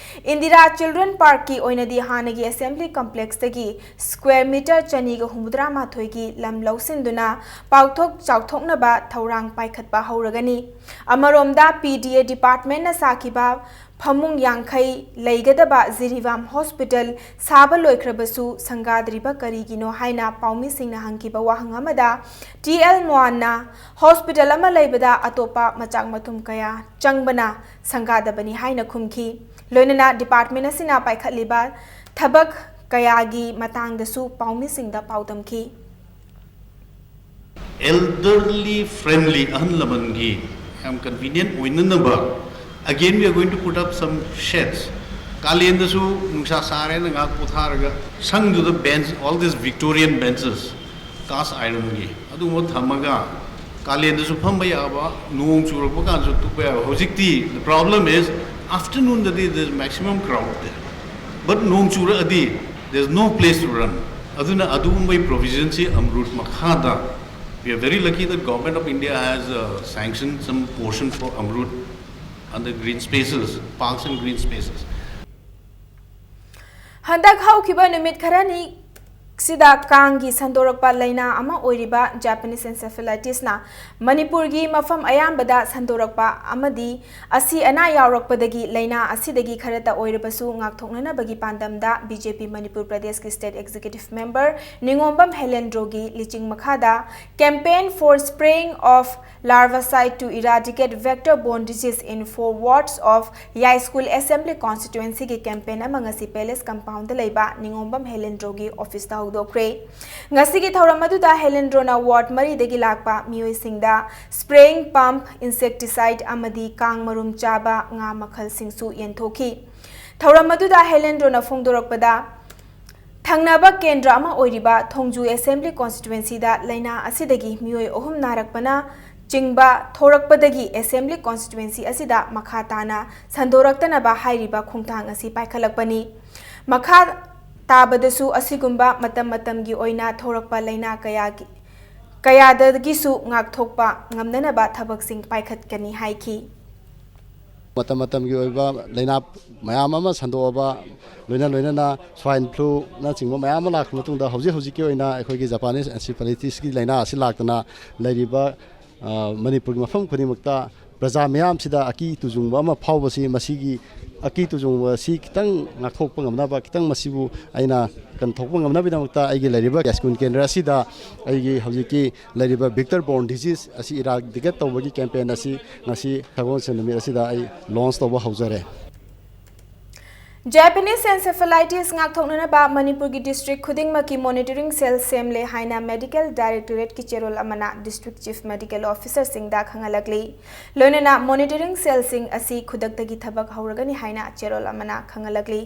ꯏꯟꯗꯤꯔꯥ Children Park ꯀꯤ ꯑꯣꯏꯅꯗꯤ ꯍꯥꯟꯅꯒꯤ Assembly Complex ꯇꯒꯤ square meter ꯆꯅꯤꯒ ꯍꯨꯝꯐꯨꯇꯔꯥ ꯃꯥꯊꯣꯏꯒꯤ ꯂꯝ ꯂꯧꯁꯤꯟꯗꯨꯅ ꯄꯥꯛꯊꯣꯛ ꯆꯥꯎꯊꯣꯛꯅꯕ ꯊꯧꯔꯥꯡ ꯄꯥꯏꯈꯠꯄ ꯍꯧꯔꯒꯅꯤ꯫ ꯑꯃꯔꯣꯝꯗ, ꯄꯤ ꯗꯤ ꯑꯦ department ꯅ ꯁꯥꯈꯤꯕ ꯐꯃꯨꯡ ꯌꯥꯡꯈꯩ ꯂꯩꯒꯗꯕ ꯖꯤꯔꯤꯕꯥꯝ Hospital ꯁꯥꯕ ꯂꯣꯏꯈ꯭ꯔꯕꯁꯨ ꯁꯪꯒꯥꯗ꯭ꯔꯤꯕ ꯀꯔꯤꯒꯤꯅꯣ ꯍꯥꯏꯅ ꯄꯥꯎꯃꯤꯁꯤꯡꯅ ꯍꯪꯈꯤꯕ ꯋꯥꯍꯪ ꯑꯃꯗ, ꯇꯤ ꯑꯦꯜ ꯃꯣꯍꯟꯅ hospital ꯑꯃ ꯂꯩꯕꯗ ꯑꯇꯣꯞꯄ ꯃꯆꯥꯛ ꯃꯊꯨꯝ ꯀꯌꯥ ꯆꯪꯕꯅ ꯁꯪꯒꯥꯗꯕꯅꯤ ꯍꯥꯏꯅ ꯈꯨꯝꯈꯤ꯫ ꯂꯣꯏꯅꯅ department ꯑꯁꯤꯅ ꯄꯥꯏꯈꯠꯂꯤꯕ ꯊꯕꯛ ꯀꯌꯥꯒꯤ ꯃꯇꯥꯡꯗꯁꯨ ꯄꯥꯎꯃꯤꯁꯤꯡꯗ ꯄꯥꯎꯗꯝꯈꯤ꯫ Elderly friendly, ꯑꯍꯜ ꯂꯃꯟꯒꯤ ꯌꯥꯝ convenient ꯑꯣꯏꯅꯅꯕ, again we are going to put up some sheds. ꯀꯥꯂꯦꯟꯗꯁꯨ ꯅꯨꯡꯁꯥ ꯁꯥꯔꯦꯅ ꯉꯥꯏꯍꯥꯛ ꯄꯣꯊꯥꯔꯒ ꯁꯪꯗꯨꯗ bench, all these Victorian benches, cast iron ꯒꯤ ꯑꯗꯨꯒꯨꯝꯕ ꯊꯝꯃꯒ ꯀꯥꯂꯦꯟꯗꯁꯨ ꯐꯝꯕ ꯌꯥꯕ, ꯅꯣꯡ ꯆꯨꯔꯛꯄ ꯀꯥꯟꯗꯁꯨ ꯇꯨꯞꯄ ꯌꯥꯕ꯫ ꯍꯧꯖꯤꯛꯇꯤ the problem is afternoon ꯗꯗꯤ there is maximum crowd there, but ꯅꯣꯡ ꯆꯨꯔꯛꯑꯗꯤ there is no place to run. ꯑꯗꯨꯅ ꯑꯗꯨꯒꯨꯝꯕꯒꯤ provision ꯁꯤ ꯑꯃꯔꯨꯠ ꯃꯈꯥꯗ, we are very lucky that Government of India has uh, sanctioned some portion for ꯑꯃꯔꯨꯠ under green spaces, parks and green spaces. ꯍꯟꯗꯛ ꯍꯧꯈꯤꯕ ꯅꯨꯃꯤꯠ ꯈꯔꯅꯤ ꯁꯤꯗ ꯀꯥꯡꯒꯤ ꯁꯟꯗꯣꯔꯛꯄ ꯂꯥꯏꯅꯥ ꯑꯃ ꯑꯣꯏꯔꯤꯕ Japanese encephalitisꯅ ꯃꯅꯤꯄꯨꯔꯒꯤ ꯃꯐꯝ ꯑꯌꯥꯝꯕꯗ ꯁꯟꯗꯣꯔꯛꯄ ꯑꯃꯗꯤ ꯑꯁꯤ ꯑꯅꯥ ꯌꯥꯎꯔꯛꯄꯗꯒꯤ ꯂꯥꯏꯅꯥ ꯑꯁꯤꯗꯒꯤ ꯈꯔꯇ ꯑꯣꯏꯔꯕꯁꯨ ꯉꯥꯛꯊꯣꯛꯅꯅꯕꯒꯤ ꯄꯥꯟꯗꯝꯗ BJP ꯃꯅꯤꯄꯨꯔ ꯄ꯭ꯔꯗꯦꯁꯀꯤ state executive member ꯅꯤꯉꯣꯝꯕꯝ ꯍꯦꯂꯦꯟꯗ꯭ꯔꯣꯒꯤ ꯂꯤꯆꯤꯡ ꯃꯈꯥꯗ campaign for spraying of larvicide to eradicate vector-borne disease in four wards of ꯌꯥꯏꯁ꯭ꯀꯨꯜ assembly constituencyꯒꯤ campaign ꯑꯃ ꯉꯁꯤ palace compoundꯗ ꯂꯩꯕ ꯅꯤꯉꯣꯝꯕꯝ ꯍꯦꯂꯦꯟꯗ꯭ꯔꯣꯒꯤ officeꯇ ꯍꯧꯗꯣꯛꯈ꯭ꯔꯦ꯫ ꯉꯁꯤꯒꯤ ꯊꯧꯔꯝ ꯑꯗꯨꯗ ꯍꯦꯂꯦꯟꯗ꯭ꯔꯣꯅ ward ꯃꯔꯤꯗꯒꯤ ꯂꯥꯛꯄ ꯃꯤꯑꯣꯏꯁꯤꯡꯗ spraying pump, insecticide ꯑꯃꯗꯤ ꯀꯥꯡ ꯃꯔꯨꯝ ꯆꯥꯕ ꯉꯥ ꯃꯈꯜꯁꯤꯡꯁꯨ ꯌꯦꯟꯊꯣꯛꯈꯤ꯫ ꯊꯧꯔꯝ ꯑꯗꯨꯗ ꯍꯦꯂꯦꯟꯗ꯭ꯔꯣꯅ ꯐꯣꯡꯗꯣꯔꯛꯄꯗ, ꯊꯪꯅꯕ ꯀꯦꯟꯗ꯭ꯔ ꯑꯃ ꯑꯣꯏꯔꯤꯕ ꯊꯣꯡꯖꯨ assembly constituencyꯗ ꯂꯥꯏꯅꯥ ꯑꯁꯤꯗꯒꯤ ꯃꯤꯑꯣꯏ ꯑꯍꯨꯝ ꯅꯥꯔꯛꯄꯅ ꯆꯤꯡꯕ ꯊꯣꯔꯛꯄꯗꯒꯤ assembly constituency ꯑꯁꯤꯗ ꯃꯈꯥ ꯇꯥꯅ ꯁꯟꯗꯣꯔꯛꯇꯅꯕ ꯍꯥꯏꯔꯤꯕ ꯈꯣꯡꯊꯥꯡ ꯑꯁꯤ ꯄꯥꯏꯈꯠꯂꯛꯄꯅꯤ꯫ ꯃꯈꯥ ꯇꯥꯕꯗꯁꯨ ꯑꯁꯤꯒꯨꯝꯕ ꯃꯇꯝ ꯃꯇꯝꯒꯤ ꯑꯣꯏꯅ ꯊꯣꯔꯛꯄ ꯂꯥꯏꯅꯥ ꯀꯌꯥꯒꯤ, ꯀꯌꯥꯗꯒꯤꯁꯨ ꯉꯥꯛꯊꯣꯛꯄ ꯉꯝꯅꯅꯕ ꯊꯕꯛꯁꯤꯡ ꯄꯥꯏꯈꯠꯀꯅꯤ ꯍꯥꯏꯈꯤ꯫ ꯃꯇꯝ ꯃꯇꯝꯒꯤ ꯑꯣꯏꯕ ꯂꯥꯏꯅꯥ ꯃꯌꯥꯝ ꯑꯃ ꯁꯟꯗꯣꯛꯑꯕ, ꯂꯣꯏꯅ ꯂꯣꯏꯅꯅ swine fluꯅꯆꯤꯡꯕ ꯃꯌꯥꯝ ꯑꯃ ꯂꯥꯛꯄ ꯃꯇꯨꯡꯗ, ꯍꯧꯖꯤꯛ ꯍꯧꯖꯤꯛꯀꯤ ꯑꯣꯏꯅ ꯑꯩꯈꯣꯏꯒꯤ Japanese encephalitisꯀꯤ ꯂꯥꯏꯅꯥ ꯑꯁꯤ ꯂꯥꯛꯇꯅ ꯂꯩꯔꯤꯕ, ꯑ, ꯃꯅꯤꯄꯨꯔꯒꯤ ꯃꯐꯝ ꯈꯨꯗꯤꯡꯃꯛꯇ ꯄ꯭ꯔꯖꯥ ꯃꯤꯌꯥꯝꯁꯤꯗ ꯑꯀꯤ ꯇꯨꯖꯨꯡꯕ ꯑꯃ ꯐꯥꯎꯕꯁꯤ, ꯃꯁꯤꯒꯤ ꯑꯀꯤ ꯇꯨꯖꯨꯡꯕ ꯑꯁꯤ ꯈꯤꯇꯪ ꯉꯥꯛꯊꯣꯛꯄ ꯉꯝꯅꯕ, ꯈꯤꯇꯪ ꯃꯁꯤꯕꯨ ꯑꯩꯅ ꯀꯟꯊꯣꯛꯄ ꯉꯝꯅꯕꯒꯤꯗꯃꯛꯇ ꯑꯩꯒꯤ ꯂꯩꯔꯤꯕ ꯌꯥꯏꯁ꯭ꯀꯨꯜ ꯀꯦꯟꯗ꯭ꯔ ꯑꯁꯤꯗ ꯑꯩꯒꯤ ꯍꯧꯖꯤꯛꯀꯤ ꯂꯩꯔꯤꯕ vector-borne disease ꯑꯁꯤ eradicate ꯇꯧꯕꯒꯤ campaign ꯑꯁꯤ ꯉꯁꯤ ꯁꯒꯣꯜꯁꯦꯟ ꯅꯨꯃꯤꯠ ꯑꯁꯤꯗ ꯑꯩ launch ꯇꯧꯕ ꯍꯧꯖꯔꯦ꯫ Japanese encephalitis ꯉꯥꯛꯊꯣꯛꯅꯅꯕ ꯃꯅꯤꯄꯨꯔꯒꯤ district ꯈꯨꯗꯤꯡꯃꯛꯀꯤ monitoring cell ꯁꯦꯝꯂꯦ ꯍꯥꯏꯅ medical directorateꯀꯤ ꯆꯦꯔꯣꯜ ꯑꯃꯅ district chief medical officerꯁꯤꯡꯗ ꯈꯪꯍꯜꯂꯛꯂꯤ꯫ ꯂꯣꯏꯅꯅ monitoring cellꯁꯤꯡ ꯑꯁꯤ ꯈꯨꯗꯛꯇꯒꯤ ꯊꯕꯛ ꯍꯧꯔꯒꯅꯤ ꯍꯥꯏꯅ ꯆꯦꯔꯣꯜ ꯑꯃꯅ ꯈꯪꯍꯜꯂꯛꯂꯤ꯫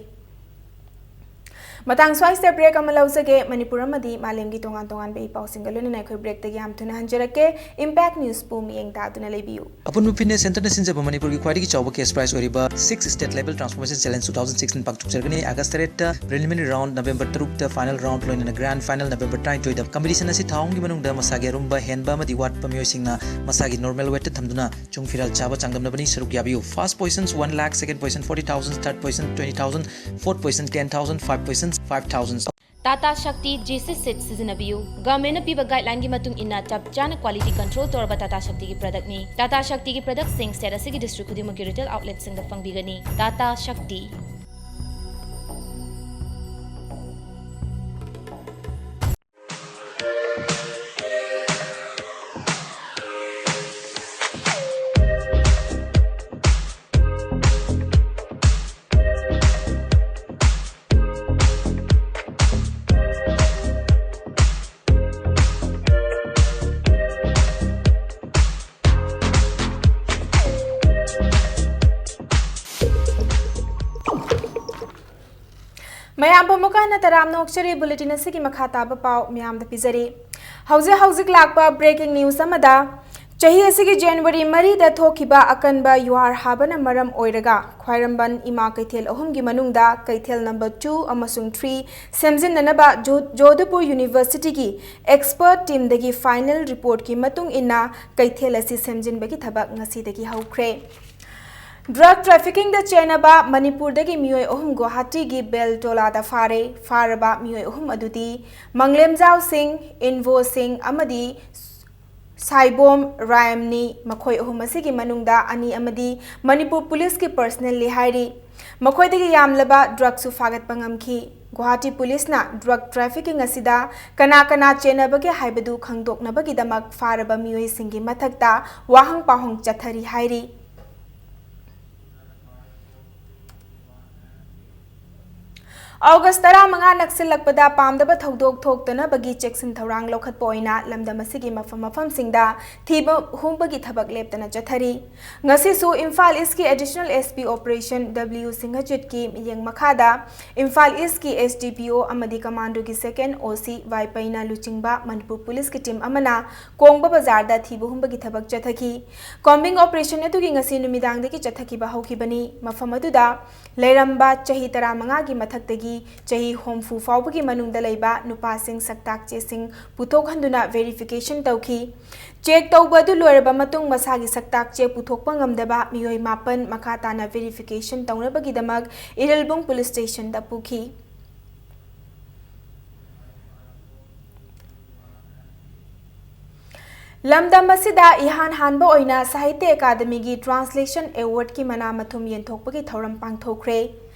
ꯃꯇꯥꯡ ꯁ꯭ꯋꯥꯏꯁꯤꯗ break ꯑꯃ ꯂꯧꯖꯒꯦ꯫ ꯃꯅꯤꯄꯨꯔ ꯑꯃꯗꯤ ꯃꯥꯂꯦꯝꯒꯤ ꯇꯣꯉꯥꯟ ꯇꯣꯉꯥꯟꯕ ꯏ ꯄꯥꯎꯁꯤꯡꯒ ꯂꯣꯏꯅꯅ ꯑꯩꯈꯣꯏ breakꯇꯒꯤ ꯌꯥꯝ ꯊꯨꯅ ꯍꯟꯖꯔꯛꯀꯦ꯫ Impact Newsꯄꯨ ꯃꯤꯠꯌꯦꯡ ꯇꯥꯗꯨꯅ ꯂꯩꯕꯤꯌꯨ꯫ ꯑꯄꯨꯟꯕ Fitness Centreꯅ ꯁꯤꯟꯖꯕ ꯃꯅꯤꯄꯨꯔꯒꯤ ꯈ꯭ꯋꯥꯏꯗꯒꯤ ꯆꯥꯎꯕ cash prize ꯑꯣꯏꯔꯤꯕ six State Level Transformation Challenge two thousand sixteen ꯄꯥꯡꯊꯣꯛꯆꯔꯒꯅꯤ꯫ August ꯇꯔꯦꯠꯇ preliminary round, November ꯇꯔꯨꯛꯇ final round, ꯂꯣꯏꯅꯅ grand final November ꯇꯔꯥꯅꯤꯊꯣꯏꯗ꯫ Competition ꯑꯁꯤ ꯊꯥ ꯑꯍꯨꯝꯒꯤ ꯃꯅꯨꯡꯗ ꯃꯁꯥꯒꯤ ꯑꯔꯨꯝꯕ, ꯍꯦꯟꯕ ꯑꯃꯗꯤ ꯋꯥꯠꯄ ꯃꯤꯑꯣꯏꯁꯤꯡꯅ ꯃꯁꯥꯒꯤ normal weightꯇ ꯊꯝꯗꯨꯅ ꯆꯨꯡ ꯐꯤꯔꯥꯜ ꯆꯥꯕ ꯆꯥꯡꯗꯝꯅꯕꯅꯤ꯫ ꯁꯔꯨꯛ ꯌꯥꯕꯤꯌꯨ꯫ First position one lakh, second position forty thousand, third position twenty thousand, fourth position ten thousand, five position five thousand꯫ Tata Shakti G C set ꯁꯤꯖꯤꯟꯅꯕꯤꯌꯨ꯫ ꯒꯚꯔꯟꯃꯦꯟꯠꯅ ꯄꯤꯕ ꯒꯥꯏꯗꯂꯥꯏꯟꯒꯤ ꯃꯇꯨꯡ ꯏꯟꯅ ꯆꯞ ꯆꯥꯅ ꯀ꯭ꯋꯥꯂꯤꯇꯤ ꯀꯟꯇ꯭ꯔꯣꯜ ꯇꯧꯔꯕ ꯇꯥꯇꯥ ꯁꯛꯇꯤꯒꯤ ꯄ꯭ꯔꯗꯛꯅꯤ꯫ ꯇꯥꯇꯥ ꯁꯛꯇꯤꯒꯤ ꯄ꯭ꯔꯗꯛꯁꯤꯡ ꯁ꯭ꯇꯦꯠ ꯑꯁꯤꯒꯤ ꯗꯤꯁꯇ꯭ꯔꯤꯛ ꯈꯨꯗꯤꯡꯃꯛꯀꯤ ꯔꯤꯇꯦꯜ ꯑꯥꯎꯠꯂꯦꯠꯁꯤꯡꯗ ꯐꯪꯕꯤꯒꯅꯤ꯫ ꯇꯥꯇꯥ ꯁꯛꯇꯤ꯫ ꯃꯌꯥꯝꯕꯨ ꯑꯃꯨꯛꯀ ꯍꯟꯅ ꯇꯔꯥꯝꯅ ꯑꯣꯛꯆꯔꯤ꯫ ꯕꯨꯂꯦꯇꯤꯟ ꯑꯁꯤꯒꯤ ꯃꯈꯥ ꯇꯥꯕ ꯄꯥꯎ ꯃꯌꯥꯝꯗ ꯄꯤꯖꯔꯤ꯫ ꯍꯧꯖꯤꯛ ꯍꯧꯖꯤꯛ ꯂꯥꯛꯄ ꯕ꯭ꯔꯦꯀꯤꯡ ꯅ꯭ꯌꯨꯁ ꯑꯃꯗ, ꯆꯍꯤ ꯑꯁꯤꯒꯤ ꯖꯅꯋꯥꯔꯤ ꯃꯔꯤꯗ ꯊꯣꯛꯈꯤꯕ ꯑꯀꯟꯕ ꯌꯨꯍꯥꯔ ꯍꯥꯕꯅ ꯃꯔꯝ ꯑꯣꯏꯔꯒ ꯈ꯭ꯋꯥꯏꯔꯝꯕꯟ ꯏꯃꯥ ꯀꯩꯊꯦꯜ ꯑꯍꯨꯝꯒꯤ ꯃꯅꯨꯡꯗ ꯀꯩꯊꯦꯜ ꯅꯝꯕꯔ two ꯑꯃꯁꯨꯡ three ꯁꯦꯝꯖꯤꯟꯅꯅꯕ ꯖꯣ-, ꯖꯣꯙꯄꯨꯔ ꯌꯨꯅꯤꯚꯔꯁꯤꯇꯤꯒꯤ ꯑꯦꯛꯁꯄꯔꯠ ꯇꯤꯝꯗꯒꯤ ꯐꯥꯏꯅꯦꯜ ꯔꯤꯄꯣꯔꯠꯀꯤ ꯃꯇꯨꯡ ꯏꯟꯅ ꯀꯩꯊꯦꯜ ꯑꯁꯤ ꯁꯦꯝꯖꯤꯟꯕꯒꯤ ꯊꯕꯛ ꯉꯁꯤꯗꯒꯤ ꯍꯧꯈ꯭ꯔꯦ꯫ ꯗ꯭ꯔꯒ ꯇ꯭ꯔꯥꯐꯤꯀꯤꯡꯗ ꯆꯦꯟꯅꯕ ꯃꯅꯤꯄꯨꯔꯗꯒꯤ ꯃꯤꯑꯣꯏ ꯑꯍꯨꯝ ꯒꯨꯋꯥꯍꯥꯇꯤꯒꯤ ꯕꯦꯜꯇꯣꯂꯥꯗ ꯐꯥꯔꯦ꯫ ꯐꯥꯔꯕ ꯃꯤꯑꯣꯏ ꯑꯍꯨꯝ ꯑꯗꯨꯗꯤ ꯃꯪꯂꯦꯝꯖꯥꯎ ꯁꯤꯡ, ꯏꯟꯚꯣ ꯁꯤꯡ ꯑꯃꯗꯤ ꯁꯥꯏꯕꯣꯝ ꯔꯥꯏꯝꯅꯤ꯫ ꯃꯈꯣꯏ ꯑꯍꯨꯝ ꯑꯁꯤꯒꯤ ꯃꯅꯨꯡꯗ ꯑꯅꯤ ꯑꯃꯗꯤ ꯃꯅꯤꯄꯨꯔ ꯄꯨꯂꯤꯁꯀꯤ ꯄꯔꯁꯅꯦꯜꯅꯤ ꯍꯥꯏꯔꯤ꯫ ꯃꯈꯣꯏꯗꯒꯤ ꯌꯥꯝꯂꯕ ꯗ꯭ꯔꯒꯁꯨ ꯐꯥꯒꯠꯄ ꯉꯝꯈꯤ꯫ ꯒꯨꯋꯥꯍꯥꯇꯤ ꯄꯨꯂꯤꯁꯅ ꯗ꯭ꯔꯒ ꯇ꯭ꯔꯥꯐꯤꯀꯤꯡ ꯑꯁꯤꯗ ꯀꯅꯥ ꯀꯅꯥ ꯆꯦꯟꯅꯕꯒꯦ ꯍꯥꯏꯕꯗꯨ ꯈꯪꯗꯣꯛꯅꯕꯒꯤꯗꯃꯛ ꯐꯥꯔꯕ ꯃꯤꯑꯣꯏꯁꯤꯡꯒꯤ ꯃꯊꯛꯇ ꯋꯥꯍꯪ ꯄꯥꯎꯍꯪ ꯆꯠꯊꯔꯤ ꯍꯥꯏꯔꯤ꯫ ꯑꯣꯒꯁ ꯇꯔꯥꯃꯉꯥ ꯅꯛꯁꯤꯜꯂꯛꯄꯗ ꯄꯥꯝꯗꯕ ꯊꯧꯗꯣꯛ ꯊꯣꯛꯇꯅꯕꯒꯤ ꯆꯦꯛꯁꯤꯟ ꯊꯧꯔꯥꯡ ꯂꯧꯈꯠꯄ ꯑꯣꯏꯅ ꯂꯝꯗꯝ ꯑꯁꯤꯒꯤ ꯃꯐꯝ ꯃꯐꯝꯁꯤꯡꯗ ꯊꯤꯕ ꯍꯨꯝꯕꯒꯤ ꯊꯕꯛ ꯂꯦꯞꯇꯅ ꯆꯠꯊꯔꯤ꯫ ꯉꯁꯤꯁꯨ ꯏꯝꯐꯥꯜ ꯏꯁꯀꯤ additional S P operation W ꯁꯤꯡꯍꯖꯤꯠꯀꯤ ꯃꯤꯠꯌꯦꯡ ꯃꯈꯥꯗ ꯏꯝꯐꯥꯜ ꯏꯁꯀꯤ S D P O ꯑꯃꯗꯤ ꯀꯃꯥꯟꯗꯣꯒꯤ second O C ꯋꯥꯏ ꯄꯩꯅ ꯂꯨꯆꯤꯡꯕ ꯃꯅꯤꯄꯨꯔ ꯄꯨꯂꯤꯁꯀꯤ ꯇꯤꯝ ꯑꯃꯅ ꯀꯣꯡꯕ ꯕꯖꯥꯔꯗ ꯊꯤꯕ ꯍꯨꯝꯕꯒꯤ ꯊꯕꯛ ꯆꯠꯊꯈꯤ꯫ ꯀꯣꯝꯕꯤꯡ ꯑꯣꯄꯔꯦꯁꯟ ꯑꯗꯨꯒꯤ ꯉꯁꯤ ꯅꯨꯃꯤꯗꯥꯡꯗꯒꯤ ꯆꯠꯊꯈꯤꯕ ꯍꯧꯈꯤꯕꯅꯤ꯫ ꯃꯐꯝ ꯑꯗꯨꯗ ꯂꯩꯔꯝꯕ ꯆꯍꯤ ꯇꯔꯥꯃꯉꯥꯒꯤ ꯃꯊꯛꯇꯒꯤ ꯆꯍꯤ ꯍꯨꯝꯐꯨ ꯐꯥꯎꯕꯒꯤ ꯃꯅꯨꯡꯗ ꯂꯩꯕ ꯅꯨꯄꯥꯁꯤꯡ ꯁꯛꯇꯥꯛ ꯆꯦꯁꯤꯡ ꯄꯨꯊꯣꯛꯍꯟꯗꯨꯅ ꯚꯦꯔꯤꯐꯤꯀꯦꯁꯟ ꯇꯧꯈꯤ꯫ ꯆꯦꯛ ꯇꯧꯕ ꯑꯗꯨ ꯂꯣꯏꯔꯕ ꯃꯇꯨꯡ ꯃꯁꯥꯒꯤ ꯁꯛꯇꯥꯛ ꯆꯦ ꯄꯨꯊꯣꯛꯄ ꯉꯝꯗꯕ ꯃꯤꯑꯣꯏ ꯃꯥꯄꯟ ꯃꯈꯥ ꯇꯥꯅ ꯚꯦꯔꯤꯐꯤꯀꯦꯁꯟ ꯇꯧꯅꯕꯒꯤꯗꯃꯛ ꯏꯔꯤꯜꯕꯨꯡ ꯄꯨꯂꯤꯁ ꯁ꯭ꯇꯦꯁꯟꯗ ꯄꯨꯈꯤ꯫ ꯂꯝꯗꯝ ꯑꯁꯤꯗ ꯏꯍꯥꯟ ꯍꯥꯟꯕ ꯑꯣꯏꯅ ꯁꯥꯍꯤꯇ꯭ꯌ ꯑꯦꯀꯥꯗꯃꯤꯒꯤ Translation Awardꯀꯤ ꯃꯅꯥ ꯃꯊꯨꯝ ꯌꯦꯟꯊꯣꯛꯄꯒꯤ ꯊꯧꯔꯝ ꯄꯥꯡꯊꯣꯛꯈ꯭ꯔꯦ꯫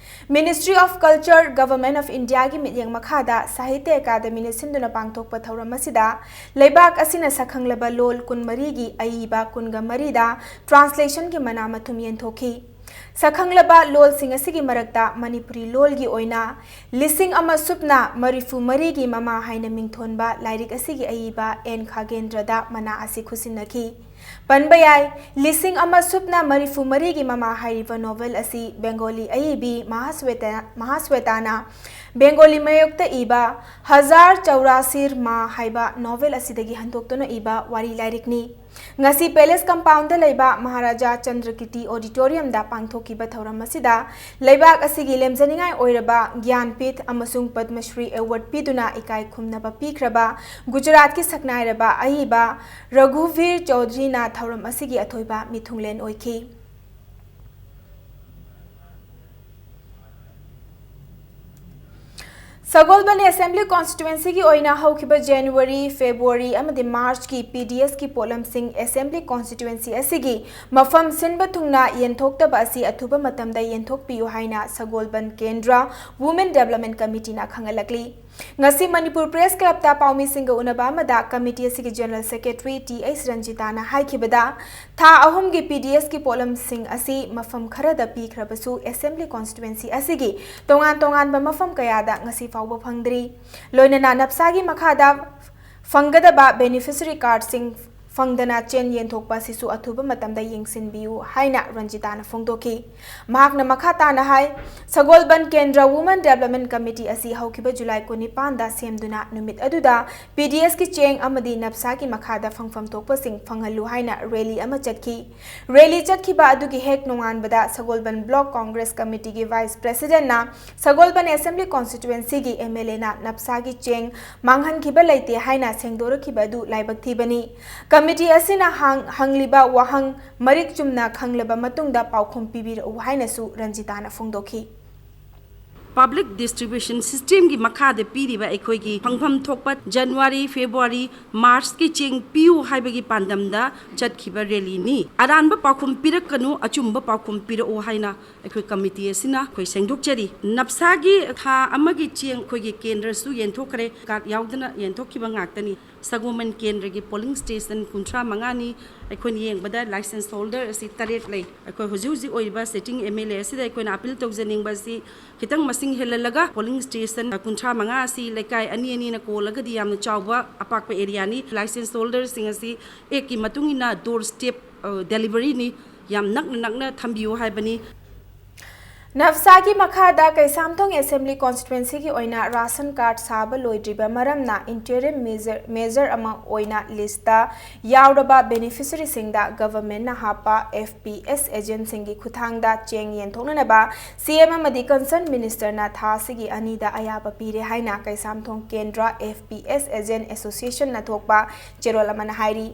Ministry of Culture, Government of Indiaꯒꯤ ꯃꯤꯠꯌꯦꯡ ꯃꯈꯥꯗ ꯁꯥꯍꯤꯇ꯭ꯌ ꯑꯦꯀꯥꯗꯃꯤꯅ ꯁꯤꯟꯗꯨꯅ ꯄꯥꯡꯊꯣꯛꯄ ꯊꯧꯔꯝ ꯑꯁꯤꯗ ꯂꯩꯕꯥꯛ ꯑꯁꯤꯅ ꯁꯛꯈꯪꯂꯕ ꯂꯣꯜ ꯀꯨꯟꯃꯔꯤꯒꯤ ꯑꯏꯕ ꯀꯨꯟꯒ ꯃꯔꯤꯗ translationꯒꯤ ꯃꯅꯥ ꯃꯊꯨꯝ ꯌꯦꯟꯊꯣꯛꯈꯤ꯫ ꯁꯛꯈꯪꯂꯕ ꯂꯣꯜꯁꯤꯡ ꯑꯁꯤꯒꯤ ꯃꯔꯛꯇ ꯃꯅꯤꯄꯨꯔꯤ ꯂꯣꯜꯒꯤ ꯑꯣꯏꯅ ꯂꯤꯁꯤꯡ ꯑꯃ ꯁꯨꯞꯅ ꯃꯔꯤꯐꯨ ꯃꯔꯤꯒꯤ ꯃꯃꯥ ꯍꯥꯏꯅ ꯃꯤꯡꯊꯣꯟꯕ ꯂꯥꯏꯔꯤꯛ ꯑꯁꯤꯒꯤ ꯑꯏꯕ ꯑꯦꯟ ꯈꯥꯒꯦꯟꯗ꯭ꯔꯗ ꯃꯅꯥ ꯑꯁꯤ ꯈꯨꯠꯁꯤꯟꯅꯈꯤ꯫ ꯄꯟꯕ ꯌꯥꯏ, ꯂꯤꯁꯤꯡ ꯑꯃ ꯁꯨꯞꯅ ꯃꯔꯤꯐꯨ ꯃꯔꯤꯒꯤ ꯃꯃꯥ ꯍꯥꯏꯔꯤꯕ ꯅꯣꯚꯦꯜ ꯑꯁꯤ ꯕꯦꯡꯒꯣꯂꯤ ꯑꯏꯕꯤ ꯃꯍꯥꯁ꯭ꯋꯦꯇꯥ-, ꯃꯍꯥꯁ꯭ꯋꯦꯇꯥꯅ ꯕꯦꯡꯒꯣꯂꯤ ꯃꯥꯌꯣꯛꯇ ꯏꯕ ꯍꯖꯥꯔ ꯆꯧꯔꯥꯁꯤꯔ ꯃꯥ ꯍꯥꯏꯕ ꯅꯣꯚꯦꯜ ꯑꯁꯤꯗꯒꯤ ꯍꯟꯗꯣꯛꯇꯨꯅ ꯏꯕ ꯋꯥꯔꯤ ꯂꯥꯏꯔꯤꯛꯅꯤ꯫ ꯉꯁꯤ Palace Compoundꯗ ꯂꯩꯕ ꯃꯍꯥꯔꯥꯖꯥ ꯆꯟꯗ꯭ꯔꯀꯤꯔꯇꯤ Auditoriumꯗ ꯄꯥꯡꯊꯣꯛꯈꯤꯕ ꯊꯧꯔꯝ ꯑꯁꯤꯗ ꯂꯩꯕꯥꯛ ꯑꯁꯤꯒꯤ ꯂꯦꯝꯖꯅꯤꯡꯉꯥꯏ ꯑꯣꯏꯔꯕ ꯒ꯭ꯌꯥꯟꯄꯤꯊ ꯑꯃꯁꯨꯡ ꯄꯗꯃꯁ꯭ꯔꯤ Award ꯄꯤꯗꯨꯅ ꯏꯀꯥꯏ ꯈꯨꯝꯅꯕ ꯄꯤꯈ꯭ꯔꯕ ꯒꯨꯖꯔꯥꯠꯀꯤ ꯁꯛꯅꯥꯏꯔꯕ ꯑꯏꯕ ꯔꯘꯨꯚꯤꯔ ꯆꯧꯙꯔꯤꯅ ꯊꯧꯔꯝ ꯑꯁꯤꯒꯤ ꯑꯊꯣꯏꯕ ꯃꯤꯊꯨꯡꯂꯦꯟ ꯑꯣꯏꯈꯤ꯫ ꯁꯒꯣꯜꯕꯟ Assembly Constituencyꯒꯤ ꯑꯣꯏꯅ ꯍꯧꯈꯤꯕ January, February ꯑꯃꯗꯤ Marchꯀꯤ PDSꯀꯤ ꯄꯣꯠꯂꯝꯁꯤꯡ Assembly Constituency ꯑꯁꯤꯒꯤ ꯃꯐꯝ ꯁꯤꯟꯕ ꯊꯨꯡꯅ ꯌꯦꯟꯊꯣꯛꯇꯕ ꯑꯁꯤ ꯑꯊꯨꯕ ꯃꯇꯝꯗ ꯌꯦꯟꯊꯣꯛꯄꯤꯌꯨ ꯍꯥꯏꯅ ꯁꯒꯣꯜꯕꯟ ꯀꯦꯟꯗ꯭ꯔ Women Development Committeeꯅ ꯈꯪꯍꯜꯂꯛꯂꯤ꯫ ꯉꯁꯤ ꯃꯅꯤꯄꯨꯔ Press Clubꯇ ꯄꯥꯎꯃꯤꯁꯤꯡꯒ ꯎꯅꯕ ꯑꯃꯗ committee ꯑꯁꯤꯒꯤ General Secretary ꯇꯤ ꯑꯩꯆ ꯔꯟꯖꯤꯇꯥꯅ ꯍꯥꯏꯈꯤꯕꯗ, ꯊꯥ ꯑꯍꯨꯝꯒꯤ PDSꯀꯤ ꯄꯣꯠꯂꯝꯁꯤꯡ ꯑꯁꯤ ꯃꯐꯝ ꯈꯔꯗ ꯄꯤꯈ꯭ꯔꯕꯁꯨ Assembly Constituency ꯑꯁꯤꯒꯤ ꯇꯣꯉꯥꯟ ꯇꯣꯉꯥꯟꯕ ꯃꯐꯝ ꯀꯌꯥꯗ ꯉꯁꯤ ꯐꯥꯎꯕ ꯐꯪꯗ꯭ꯔꯤ꯫ ꯂꯣꯏꯅꯅ ꯅꯞꯁꯥꯒꯤ ꯃꯈꯥꯗ ꯐꯪꯒꯗꯕ beneficiary cardꯁꯤꯡ ꯐꯪꯗꯅ ꯆꯦꯡ ꯌꯦꯟꯊꯣꯛꯄ ꯑꯁꯤꯁꯨ ꯑꯊꯨꯕ ꯃꯇꯝꯗ ꯌꯦꯡꯁꯤꯟꯕꯤꯌꯨ ꯍꯥꯏꯅ ꯔꯟꯖꯤꯇꯥꯅ ꯐꯣꯡꯗꯣꯛꯈꯤ꯫ ꯃꯍꯥꯛꯅ ꯃꯈꯥ ꯇꯥꯅ ꯍꯥꯏ, ꯁꯒꯣꯜꯕꯟ ꯀꯦꯟꯗ꯭ꯔ Women Development Committee ꯑꯁꯤ ꯍꯧꯈꯤꯕ July ꯀꯨꯟꯅꯤꯄꯥꯟꯗ ꯁꯦꯝꯗꯨꯅ ꯅꯨꯃꯤꯠ ꯑꯗꯨꯗ PDSꯀꯤ ꯆꯦꯡ ꯑꯃꯗꯤ ꯅꯞꯁꯥꯒꯤ ꯃꯈꯥꯗ ꯐꯪꯐꯝ ꯊꯣꯛꯄꯁꯤꯡ ꯐꯪꯍꯜꯂꯨ ꯍꯥꯏꯅ rally ꯑꯃ ꯆꯠꯈꯤ꯫ Rally ꯆꯠꯈꯤꯕ ꯑꯗꯨꯒꯤ ꯍꯦꯛ ꯅꯣꯡꯉꯥꯟꯕꯗ ꯁꯒꯣꯜꯕꯟ Block Congress Committeeꯒꯤ Vice Presidentꯅ ꯁꯒꯣꯜꯕꯟ Assembly Constituencyꯒꯤ MLAꯅ ꯅꯞꯁꯥꯒꯤ ꯆꯦꯡ ꯃꯥꯡꯍꯟꯈꯤꯕ ꯂꯩꯇꯦ ꯍꯥꯏꯅ ꯁꯦꯡꯗꯣꯔꯛꯈꯤꯕ ꯑꯗꯨ ꯂꯥꯏꯕꯛ ꯊꯤꯕꯅꯤ꯫ Committee ꯑꯁꯤꯅ ꯍꯥꯡ-, ꯍꯪꯂꯤꯕ ꯋꯥꯍꯪ ꯃꯔꯤꯛ ꯆꯨꯝꯅ ꯈꯪꯂꯕ ꯃꯇꯨꯡꯗ ꯄꯥꯎꯈꯨꯝ ꯄꯤꯕꯤꯔꯛꯎ ꯍꯥꯏꯅꯁꯨ ꯔꯟꯖꯤꯇꯥꯅ ꯐꯣꯡꯗꯣꯛꯈꯤ꯫ Public distribution system ꯒꯤ ꯃꯈꯥꯗ ꯄꯤꯔꯤꯕ ꯑꯩꯈꯣꯏꯒꯤ ꯐꯪꯐꯝ ꯊꯣꯛꯄ January, February, March ꯀꯤ ꯆꯦꯡ ꯄꯤꯌꯨ ꯍꯥꯏꯕꯒꯤ ꯄꯥꯟꯗꯝꯗ ꯆꯠꯈꯤꯕ rally ꯅꯤ꯫ ꯑꯔꯥꯟꯕ ꯄꯥꯎꯈꯨꯝ ꯄꯤꯔꯛꯀꯅꯨ, ꯑꯆꯨꯝꯕ ꯄꯥꯎꯈꯨꯝ ꯄꯤꯔꯛꯎ ꯍꯥꯏꯅ ꯑꯩꯈꯣꯏ committee ꯑꯁꯤꯅ ꯑꯩꯈꯣꯏ ꯁꯦꯡꯗꯣꯛꯆꯔꯤ꯫ NAFSA ꯒꯤ ꯊꯥ ꯑꯃꯒꯤ ꯆꯦꯡ ꯑꯩꯈꯣꯏꯒꯤ ꯀꯦꯟꯗ꯭ꯔꯁꯨ ꯌꯦꯟꯊꯣꯛꯈ꯭ꯔꯦ, card ꯌꯥꯎꯗꯅ ꯌꯦꯟꯊꯣꯛꯈꯤꯕ ꯉꯥꯛꯇꯅꯤ꯫ ꯁꯒꯣꯃꯟ ꯀꯦꯟꯗ꯭ꯔꯒꯤ polling station ꯀꯨꯟꯊ꯭ꯔꯥ ꯃꯉꯥꯅꯤ꯫ ꯑꯩꯈꯣꯏꯅ ꯌꯦꯡꯕꯗ licence holder ꯑꯁꯤ ꯇꯔꯦꯠ ꯂꯩ꯫ ꯑꯩꯈꯣꯏ ꯍꯧꯖꯤꯛ ꯍꯧꯖꯤꯛ ꯑꯣꯏꯔꯤꯕ sitting M L A ꯑꯁꯤꯗ ꯑꯩꯈꯣꯏꯅ appeal ꯇꯧꯖꯅꯤꯡꯕ ꯑꯁꯤ ꯈꯤꯇꯪ ꯃꯁꯤꯡ ꯍꯦꯜꯍꯜꯂꯒ polling station ꯀꯨꯟꯊ꯭ꯔꯥ ꯃꯉꯥ ꯑꯁꯤ ꯂꯩꯀꯥꯏ ꯑꯅꯤ ꯑꯅꯤꯅ ꯀꯣꯜꯂꯒꯗꯤ ꯌꯥꯝꯅ ꯆꯥꯎꯕ ꯑꯄꯥꯛꯄ area ꯅꯤ꯫ Licence holder ꯁꯤꯡ ꯑꯁꯤ Act ꯀꯤ ꯃꯇꯨꯡ ꯏꯟꯅ door step, ꯑ, delivery ꯅꯤ꯫ ꯌꯥꯝ ꯅꯛꯅ ꯅꯛꯅ ꯊꯝꯕꯤꯌꯨ ꯍꯥꯏꯕꯅꯤ꯫ NAFSA ꯒꯤ ꯃꯈꯥꯗ ꯀꯩꯁꯥꯝꯊꯣꯡ Assembly Constituency ꯒꯤ ꯑꯣꯏꯅ ration card ꯁꯥꯕ ꯂꯣꯏꯗ꯭ꯔꯤꯕ ꯃꯔꯝꯅ interim measure, measure ꯑꯃ ꯑꯣꯏꯅ list ꯇ ꯌꯥꯎꯔꯕ beneficiary ꯁꯤꯡꯗ government ꯅ ꯍꯥꯞꯄ F P S agent ꯁꯤꯡꯒꯤ ꯈꯨꯠꯊꯥꯡꯗ ꯆꯦꯡ ꯌꯦꯟꯊꯣꯛꯅꯅꯕ C M ꯑꯃꯗꯤ concerned minister ꯅ ꯊꯥ ꯑꯁꯤꯒꯤ ꯑꯅꯤꯗ ꯑꯌꯥꯕ ꯄꯤꯔꯦ ꯍꯥꯏꯅ ꯀꯩꯁꯥꯝꯊꯣꯡ ꯀꯦꯟꯗ꯭ꯔ F P S Agent Association ꯅ ꯊꯣꯛꯄ ꯆꯦꯔꯣꯜ ꯑꯃꯅ ꯍꯥꯏꯔꯤ꯫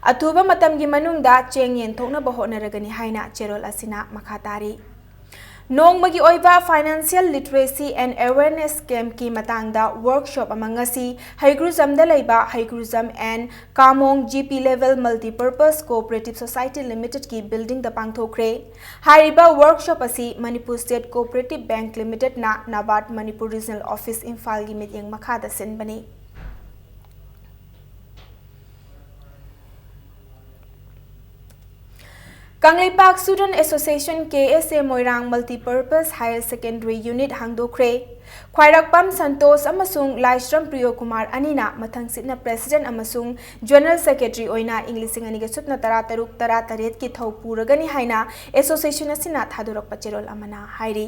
ꯑꯊꯨꯕ ꯃꯇꯝꯒꯤ ꯃꯅꯨꯡꯗ ꯆꯦꯡ ꯌꯦꯟꯊꯣꯛꯅꯕ ꯍꯣꯠꯅꯔꯒꯅꯤ ꯍꯥꯏꯅ ꯆꯦꯔꯣꯜ ꯑꯁꯤꯅ ꯃꯈꯥ ꯇꯥꯔꯤ꯫ ꯅꯣꯡꯃꯒꯤ ꯑꯣꯏꯕ Financial Literacy and Awareness Camp ꯀꯤ ꯃꯇꯥꯡꯗ workshop ꯑꯃ ꯉꯁꯤ ꯍꯩꯒ꯭ꯔꯨꯖꯝꯗ ꯂꯩꯕ ꯍꯩꯒ꯭ꯔꯨꯖꯝ and ꯀꯥꯃꯣꯡ G P Level Multipurpose Cooperative Society Limited ꯀꯤ building ꯗ ꯄꯥꯡꯊꯣꯛꯈ꯭ꯔꯦ꯫ ꯍꯥꯏꯔꯤꯕ workshop ꯑꯁꯤ Manipur State Cooperative Bank Limited ꯅ NABARD Manipur Regional Office ꯏꯝꯐꯥꯜꯒꯤ ꯃꯤꯠꯌꯦꯡ ꯃꯈꯥꯗ ꯁꯤꯟꯕꯅꯤ꯫ Kangleipak Student Association, K S A, Moirang Multipurpose Higher Secondary Unit ꯍꯥꯡꯗꯣꯛꯈ꯭ꯔꯦ꯫ ꯈ꯭ꯋꯥꯏꯔꯥꯛꯄꯝ ꯁꯟꯇꯣꯁ ꯑꯃꯁꯨꯡ ꯂꯥꯏꯁ꯭ꯔꯝ ꯄ꯭ꯔꯤꯌꯣ ꯀꯨꯃꯥꯔ ꯑꯅꯤꯅ ꯃꯊꯪꯁꯤꯠꯅ President ꯑꯃꯁꯨꯡ General Secretary ꯑꯣꯏꯅ ꯏꯪ ꯂꯤꯁꯤꯡ ꯑꯅꯤꯒ ꯁꯨꯞꯅ ꯇꯔꯥ ꯇꯔꯨꯛ ꯇꯔꯥ ꯇꯔꯦꯠꯀꯤ ꯊꯧ ꯄꯨꯔꯒꯅꯤ ꯍꯥꯏꯅ Association ꯑꯁꯤꯅ ꯊꯥꯗꯣꯔꯛꯄ ꯆꯦꯔꯣꯜ ꯑꯃꯅ ꯍꯥꯏꯔꯤ꯫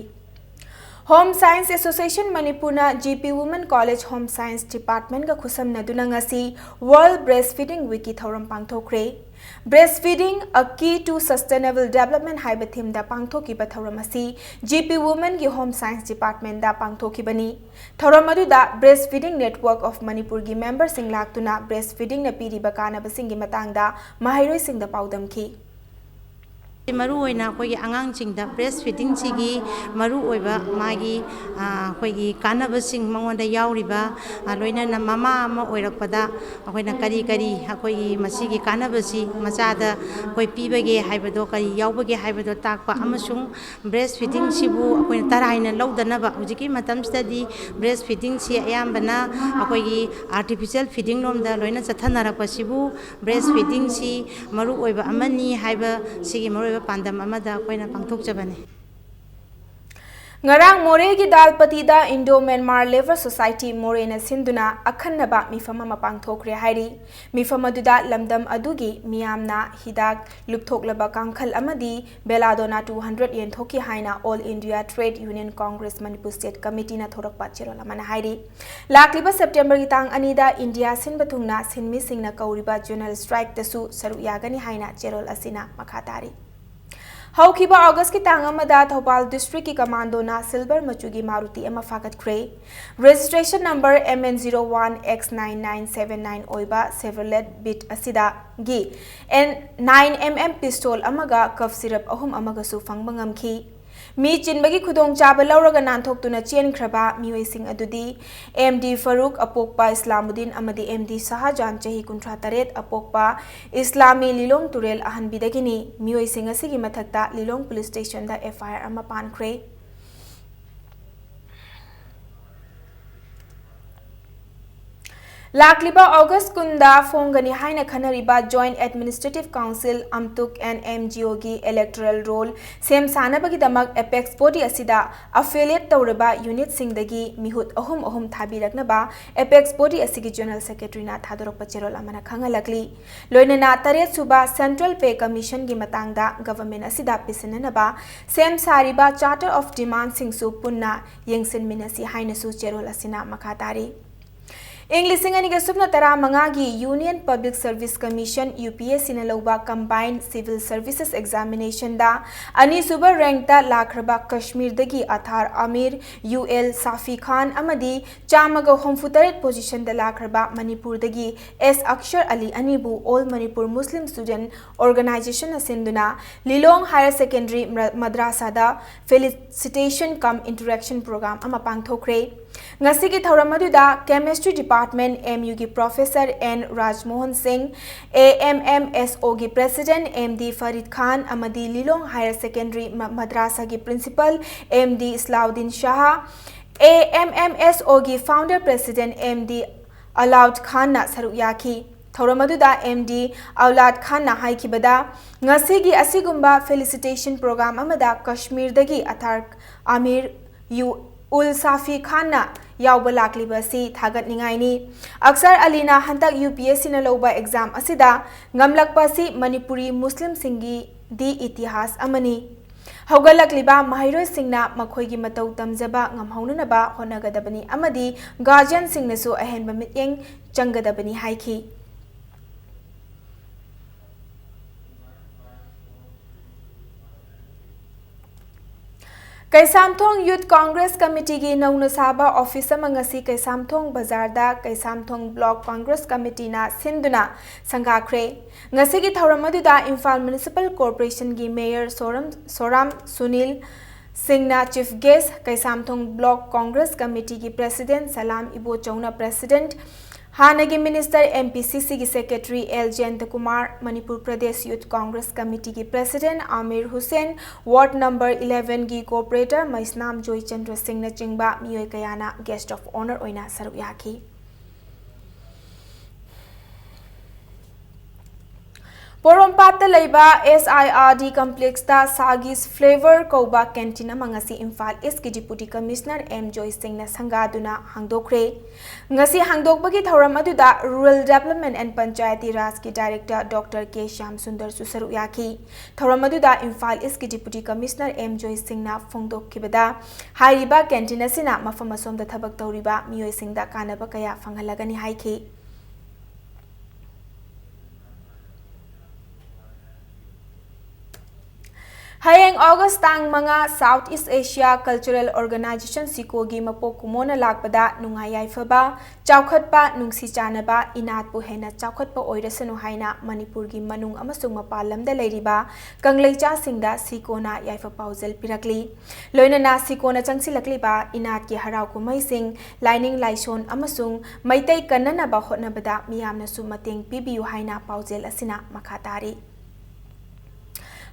Home Science Association ꯃꯅꯤꯄꯨꯔꯅ G P Women College Home Science Department ꯀ ꯈꯨꯠꯁꯝꯅꯗꯨꯅ ꯉꯁꯤ World Breastfeeding Week ꯀꯤ ꯊꯧꯔꯝ ꯄꯥꯡꯊꯣꯛꯈ꯭ꯔꯦ꯫ Breastfeeding, A Key to Sustainable Development ꯍꯥꯏꯕ theme ꯗ ꯄꯥꯡꯊꯣꯛꯈꯤꯕ ꯊꯧꯔꯝ ꯑꯁꯤ G P Women ꯒꯤ Home Science Department ꯗ ꯄꯥꯡꯊꯣꯛꯈꯤꯕꯅꯤ꯫ ꯊꯧꯔꯝ ꯑꯗꯨꯗ Breastfeeding Network of ꯃꯅꯤꯄꯨꯔꯒꯤ member ꯁꯤꯡ ꯂꯥꯛꯇꯨꯅ breastfeeding ꯅ ꯄꯤꯔꯤꯕ ꯀꯥꯟꯅꯕꯁꯤꯡꯒꯤ ꯃꯇꯥꯡꯗ ꯃꯍꯩꯔꯣꯏꯁꯤꯡꯗ ꯄꯥꯎꯗꯝꯈꯤ꯫ ꯃꯔꯨꯑꯣꯏꯅ ꯑꯩꯈꯣꯏꯒꯤ ꯑꯉꯥꯡꯁꯤꯡꯗ ꯕ꯭ꯔꯦꯁ ꯐꯤꯗꯤꯡꯁꯤꯒꯤ ꯃꯔꯨꯑꯣꯏꯕ ꯃꯥꯒꯤ, ꯑ, ꯑꯩꯈꯣꯏꯒꯤ ꯀꯥꯟꯅꯕꯁꯤꯡ ꯃꯉꯣꯟꯗ ꯌꯥꯎꯔꯤꯕ, ꯑ, ꯂꯣꯏꯅꯅ ꯃꯃꯥ ꯑꯃ ꯑꯣꯏꯔꯛꯄꯗ ꯑꯩꯈꯣꯏꯅ ꯀꯔꯤ ꯀꯔꯤ ꯑꯩꯈꯣꯏꯒꯤ ꯃꯁꯤꯒꯤ ꯀꯥꯟꯅꯕꯁꯤ ꯃꯆꯥꯗ ꯑꯩꯈꯣꯏ ꯄꯤꯕꯒꯦ ꯍꯥꯏꯕꯗꯣ, ꯀꯔꯤ ꯌꯥꯎꯕꯒꯦ ꯍꯥꯏꯕꯗꯣ ꯇꯥꯛꯄ, ꯑꯃꯁꯨꯡ ꯕ꯭ꯔꯦꯁ ꯐꯤꯗꯤꯡꯁꯤꯕꯨ ꯑꯩꯈꯣꯏꯅ ꯇꯔꯥꯏꯅ ꯂꯧꯗꯅꯕ ꯍꯧꯖꯤꯛꯀꯤ ꯃꯇꯝꯁꯤꯗꯗꯤ ꯕ꯭ꯔꯦꯁ ꯐꯤꯗꯤꯡꯁꯤ ꯑꯌꯥꯝꯕꯅ ꯑꯩꯈꯣꯏꯒꯤ ꯑꯥꯔꯇꯤꯐꯤꯁꯦꯜ ꯐꯤꯗꯤꯡ ꯂꯣꯝꯗ ꯂꯣꯏꯅ ꯆꯠꯊꯅꯔꯛꯄꯁꯤꯕꯨ ꯕ꯭ꯔꯦꯁ ꯐꯤꯗꯤꯡꯁꯤ ꯃꯔꯨ ꯑꯣꯏꯕ ꯑꯃꯅꯤ ꯍꯥꯏꯕ ꯁꯤꯒꯤ ꯃꯔꯨꯑꯣꯏꯕ ꯄꯥꯟꯗꯝ ꯑꯃꯗ ꯑꯩꯈꯣꯏꯅ ꯄꯥꯡꯊꯣꯛꯆꯕꯅꯤ꯫ ꯉꯔꯥꯡ ꯃꯣꯔꯦꯒꯤ ꯗꯥꯜꯄꯇꯤꯗ Indo Myanmar Labour Society ꯃꯣꯔꯦꯅ ꯁꯤꯟꯗꯨꯅ ꯑꯈꯟꯅꯕ ꯃꯤꯐꯝ ꯑꯃ ꯄꯥꯡꯊꯣꯛꯈ꯭ꯔꯦ ꯍꯥꯏꯔꯤ꯫ ꯃꯤꯐꯝ ꯑꯗꯨꯗ ꯂꯝꯗꯝ ꯑꯗꯨꯒꯤ ꯃꯤꯌꯥꯝꯅ ꯍꯤꯗꯥꯛ ꯂꯨꯞꯊꯣꯛꯂꯕ ꯀꯥꯡꯈꯜ ꯑꯃꯗꯤ Belladonna two hundred ꯌꯦꯟꯊꯣꯛꯈꯤ ꯍꯥꯏꯅ All India Trade Union Congress Manipur State Committeeꯅ ꯊꯣꯔꯛꯄ ꯆꯦꯔꯣꯜ ꯑꯃꯅ ꯍꯥꯏꯔꯤ꯫ ꯂꯥꯛꯂꯤꯕ ꯁꯦꯞꯇꯦꯝꯕꯔꯒꯤ ꯇꯥꯡ ꯑꯅꯤꯗ ꯏꯟꯗꯤꯌꯥ ꯁꯤꯟꯕ ꯊꯨꯡꯅ ꯁꯤꯟꯃꯤꯁꯤꯡꯅ ꯀꯧꯔꯤꯕ general strikeꯇꯁꯨ ꯁꯔꯨꯛ ꯌꯥꯒꯅꯤ ꯍꯥꯏꯅ ꯆꯦꯔꯣꯜ ꯑꯁꯤꯅ ꯃꯈꯥ ꯇꯥꯔꯤ꯫ ꯍꯧꯈꯤꯕ ꯑꯣꯒꯁꯀꯤ ꯇꯥꯡ ꯑꯃꯗ ꯊꯧꯕꯥꯜ districtꯀꯤ commandoꯅ silver ꯃꯆꯨꯒꯤ ꯃꯥꯔꯨꯇꯤ ꯑꯃ ꯐꯥꯒꯠꯈ꯭ꯔꯦ꯫ Registration number M N zero one X nine nine seven nine ꯑꯣꯏꯕ Chevrolet Beat ꯑꯁꯤꯗꯒꯤ N nine M M pistol ꯑꯃꯒ cough syrup ꯑꯍꯨꯝ ꯑꯃꯒꯁꯨ ꯐꯪꯕ ꯉꯝꯈꯤ꯫ ꯃꯤ ꯆꯤꯟꯕꯒꯤ ꯈꯨꯗꯣꯡꯆꯥꯕ ꯂꯧꯔꯒ ꯅꯥꯟꯊꯣꯛꯇꯨꯅ ꯆꯦꯟꯈ꯭ꯔꯕ ꯃꯤꯑꯣꯏꯁꯤꯡ ꯑꯗꯨꯗꯤ M D ꯐꯔꯨꯛ ꯑꯄꯣꯛꯄ ꯏꯁꯂꯥꯃꯨꯗꯤꯟ ꯑꯃꯗꯤ M D ꯁꯍꯥꯖꯥꯟ ꯆꯍꯤ ꯀꯨꯟꯊ꯭ꯔꯥ ꯇꯔꯦꯠ ꯑꯄꯣꯛꯄ ꯏꯁꯂꯥꯃꯤ ꯂꯤꯂꯣꯡ ꯇꯨꯔꯦꯜ ꯑꯍꯟꯕꯤꯗꯒꯤꯅꯤ꯫ ꯃꯤꯑꯣꯏꯁꯤꯡ ꯑꯁꯤꯒꯤ ꯃꯊꯛꯇ ꯂꯤꯂꯣꯡ police stationꯗ F I R ꯑꯃ ꯄꯥꯟꯈ꯭ꯔꯦ꯫ ꯂꯥꯛꯂꯤꯕ ꯑꯣꯒꯁ ꯀꯨꯟꯗ ꯐꯣꯡꯒꯅꯤ ꯍꯥꯏꯅ ꯈꯟꯅꯔꯤꯕ Joint Administrative Council, ꯑꯝꯇꯨꯛ and M G Oꯒꯤ electoral roll ꯁꯦꯝ ꯁꯥꯅꯕꯒꯤꯗꯃꯛ apex body ꯑꯁꯤꯗ affiliate ꯇꯧꯔꯕ unitꯁꯤꯡꯗꯒꯤ ꯃꯤꯍꯨꯠ ꯑꯍꯨꯝ ꯑꯍꯨꯝ ꯊꯥꯕꯤꯔꯛꯅꯕ apex body ꯑꯁꯤꯒꯤ General Secretaryꯅ ꯊꯥꯗꯣꯔꯛꯄ ꯆꯦꯔꯣꯜ ꯑꯃꯅ ꯈꯪꯍꯜꯂꯛꯂꯤ꯫ ꯂꯣꯏꯅꯅ ꯇꯔꯦꯠ ꯁꯨꯕ Central Pay Commissionꯒꯤ ꯃꯇꯥꯡꯗ government ꯑꯁꯤꯗ ꯄꯤꯁꯤꯟꯅꯅꯕ ꯁꯦꯝ ꯁꯥꯔꯤꯕ Charter of Demandꯁꯤꯡꯁꯨ ꯄꯨꯟꯅ ꯌꯦꯡꯁꯤꯟꯃꯤꯟꯅꯁꯤ ꯍꯥꯏꯅꯁꯨ ꯆꯦꯔꯣꯜ ꯑꯁꯤꯅ ꯃꯈꯥ ꯇꯥꯔꯤ꯫ ꯏꯪ ꯂꯤꯁꯤꯡ ꯑꯅꯤꯒ ꯁꯨꯞꯅ ꯇꯔꯥꯃꯉꯥꯒꯤ Union Public Service Commission, UPSCꯅ ꯂꯧꯕ Combined Civil Services Examinationꯗ ꯑꯅꯤꯁꯨꯕ rankꯇ ꯂꯥꯛꯈ꯭ꯔꯕ ꯀꯁꯃꯤꯔꯗꯒꯤ ꯑꯊꯥꯔ ꯑꯃꯤꯔ, ꯌꯨ ꯑꯦꯜ ꯁꯥꯐꯤ ꯈꯥꯟ ꯑꯃꯗꯤ ꯆꯥꯝꯃꯒ ꯍꯨꯝꯐꯨꯇꯔꯦꯠ positionꯗ ꯂꯥꯛꯈ꯭ꯔꯕ ꯃꯅꯤꯄꯨꯔꯗꯒꯤ ꯑꯦꯁ ꯑꯛꯁꯔ ꯑꯂꯤ ꯑꯅꯤꯕꯨ All Manipur Muslim Student Organizationꯅ ꯁꯤꯟꯗꯨꯅ ꯂꯤꯂꯣꯡ Higher Secondary ꯃ-, ꯃꯗ꯭ꯔꯥꯁꯥꯗ felicitation cum interaction program ꯑꯃ ꯄꯥꯡꯊꯣꯛꯈ꯭ꯔꯦ꯫ ꯉꯁꯤꯒꯤ ꯊꯧꯔꯝ ꯑꯗꯨꯗ Chemistry Department, MUꯒꯤ Professor N ꯔꯥꯖꯃꯣꯍꯟ ꯁꯤꯡ, AMMSOꯒꯤ President MD ꯐꯔꯤꯗ ꯈꯥꯟ ꯑꯃꯗꯤ ꯂꯤꯂꯣꯡ Higher Secondary ꯃ-, ꯃꯗ꯭ꯔꯥꯁꯥꯒꯤ Principal MD ꯏꯁꯂꯥꯎꯗꯤꯟ Shah, AMMSOꯒꯤ Founder President MD ꯑꯂꯥꯎꯗ ꯈꯥꯟꯅ ꯁꯔꯨꯛ ꯌꯥꯈꯤ꯫ ꯊꯧꯔꯝ ꯑꯗꯨꯗ MD ꯑꯂꯥꯎꯗ ꯈꯥꯟꯅ ꯍꯥꯏꯈꯤꯕꯗ, ꯉꯁꯤꯒꯤ ꯑꯁꯤꯒꯨꯝꯕ felicitation program ꯑꯃꯗ ꯀꯁꯃꯤꯔꯗꯒꯤ ꯑꯊꯥꯔ ꯑꯃꯤꯔ ꯌꯨ ꯎꯜ ꯁꯥꯐꯤ ꯈꯥꯟꯅ ꯌꯥꯎꯕ ꯂꯥꯛꯂꯤꯕ ꯑꯁꯤ ꯊꯥꯒꯠꯅꯤꯡꯉꯥꯏꯅꯤ꯫ ꯑꯛꯁꯔ ꯑꯂꯤꯅ ꯍꯟꯗꯛ UPSCꯅ ꯂꯧꯕ exam ꯑꯁꯤꯗ ꯉꯝꯂꯛꯄ ꯑꯁꯤ ꯃꯅꯤꯄꯨꯔꯤ ꯃꯨꯁꯂꯤꯝꯁꯤꯡꯒꯤꯗꯤ ꯏꯇꯤꯍꯥꯁ ꯑꯃꯅꯤ꯫ ꯍꯧꯒꯠꯂꯛꯂꯤꯕ ꯃꯍꯩꯔꯣꯏꯁꯤꯡꯅ ꯃꯈꯣꯏꯒꯤ ꯃꯇꯧ ꯇꯝꯖꯕ ꯉꯝꯍꯧꯅꯅꯕ ꯍꯣꯠꯅꯒꯗꯕꯅꯤ ꯑꯃꯗꯤ guardianꯁꯤꯡꯅꯁꯨ ꯑꯍꯦꯟꯕ ꯃꯤꯠꯌꯦꯡ ꯆꯪꯒꯗꯕꯅꯤ ꯍꯥꯏꯈꯤ꯫ ꯀꯩꯁꯥꯝꯊꯣꯡ Youth Congress Committeeꯒꯤ ꯅꯧꯅ ꯁꯥꯕ office ꯑꯃ ꯉꯁꯤ ꯀꯩꯁꯥꯝꯊꯣꯡ ꯕꯖꯥꯔꯗ ꯀꯩꯁꯥꯝꯊꯣꯡ Block Congress Committeeꯅ ꯁꯤꯟꯗꯨꯅ ꯁꯪꯒꯥꯈ꯭ꯔꯦ꯫ ꯉꯁꯤꯒꯤ ꯊꯧꯔꯝ ꯑꯗꯨꯗ ꯏꯝꯐꯥꯜ Municipal Corporationꯒꯤ Mayor ꯁꯣꯔꯝ-, ꯁꯣꯔꯥꯝ ꯁꯨꯅꯤꯜ ꯁꯤꯡꯅ chief guest, Keishamthong Block Congress Committeeꯒꯤ President ꯁꯂꯥꯝ ꯏꯕꯣꯆꯧꯅ President, ꯍꯥꯟꯅꯒꯤ Minister MPCCꯒꯤ Secretary ꯑꯦꯜ ꯖꯌꯟꯇꯀꯨꯃꯥꯔ, ꯃꯅꯤꯄꯨꯔ Pradesh Youth Congress Committeeꯒꯤ President Amir Hussain, Ward number elevenꯒꯤ Corporator ꯃꯩꯁꯅꯥꯝ ꯖꯣꯏꯆꯟꯗ꯭ꯔ ꯁꯤꯡꯅꯆꯤꯡꯕ ꯃꯤꯑꯣꯏ ꯀꯌꯥꯅ guest of honour ꯑꯣꯏꯅ ꯁꯔꯨꯛ ꯌꯥꯈꯤ꯫ ꯄꯣꯔꯣꯝꯄꯥꯠꯇ ꯂꯩꯕ S I R D complexꯇ Sagi's Flavor ꯀꯧꯕ canteen ꯑꯃ ꯉꯁꯤ ꯏꯝꯐꯥꯜ ꯏꯁꯀꯤ Deputy Commissioner M ꯖꯣꯏꯁꯤꯡꯅ ꯁꯪꯒꯥꯗꯨꯅ ꯍꯥꯡꯗꯣꯛꯈ꯭ꯔꯦ꯫ ꯉꯁꯤ ꯍꯥꯡꯗꯣꯛꯄꯒꯤ ꯊꯧꯔꯝ ꯑꯗꯨꯗ Rural Development and Panchayati Rajꯀꯤ Director Doctor K Shyam ꯁꯨꯟꯗꯔꯁꯨ ꯁꯔꯨꯛ ꯌꯥꯈꯤ꯫ ꯊꯧꯔꯝ ꯑꯗꯨꯗ ꯏꯝꯐꯥꯜ ꯏꯁꯀꯤ Deputy Commissioner M ꯖꯣꯏꯁꯤꯡꯅ ꯐꯣꯡꯗꯣꯛꯈꯤꯕꯗ, ꯍꯥꯏꯔꯤꯕ canteen ꯑꯁꯤꯅ ꯃꯐꯝ ꯑꯁꯣꯝꯗ ꯊꯕꯛ ꯇꯧꯔꯤꯕ ꯃꯤꯑꯣꯏꯁꯤꯡꯗ ꯀꯥꯟꯅꯕ ꯀꯌꯥ ꯐꯪꯍꯜꯂꯒꯅꯤ ꯍꯥꯏꯈꯤ꯫ ꯍꯌꯦꯡ August ꯇꯥꯡ ꯃꯉꯥ South East Asia Cultural Organization ꯁꯤꯀꯣꯒꯤ ꯃꯄꯣꯛ ꯀꯨꯝꯑꯣꯟꯅ ꯂꯥꯛꯄꯗ ꯅꯨꯡꯉꯥꯏ ꯌꯥꯏꯐꯕ, ꯆꯥꯎꯈꯠꯄ, ꯅꯨꯡꯁꯤ ꯆꯥꯟꯅꯕ, ꯏꯅꯥꯠꯄꯨ ꯍꯦꯟꯅ ꯆꯥꯎꯈꯠꯄ ꯑꯣꯏꯔꯁꯅꯨ ꯍꯥꯏꯅ ꯃꯅꯤꯄꯨꯔꯒꯤ ꯃꯅꯨꯡ ꯑꯃꯁꯨꯡ ꯃꯄꯥꯟ ꯂꯝꯗ ꯂꯩꯔꯤꯕ ꯀꯪꯂꯩꯆꯥꯁꯤꯡꯗ ꯁꯤꯀꯣꯅ ꯌꯥꯏꯐ ꯄꯥꯎꯖꯦꯜ ꯄꯤꯔꯛꯂꯤ꯫ ꯂꯣꯏꯅꯅ ꯁꯤꯀꯣꯅ ꯆꯪꯁꯤꯜꯂꯛꯂꯤꯕ ꯏꯅꯥꯠꯀꯤ ꯍꯔꯥꯎ ꯀꯨꯝꯍꯩꯁꯤꯡ, ꯂꯥꯏꯅꯤꯡ ꯂꯥꯏꯁꯣꯟ ꯑꯃꯁꯨꯡ ꯃꯩꯇꯩ ꯀꯟꯅꯅꯕ ꯍꯣꯠꯅꯕꯗ ꯃꯤꯌꯥꯝꯅꯁꯨ ꯃꯇꯦꯡ ꯄꯤꯕꯤꯌꯨ ꯍꯥꯏꯅ ꯄꯥꯎꯖꯦꯜ ꯑꯁꯤꯅ ꯃꯈꯥ ꯇꯥꯔꯤ꯫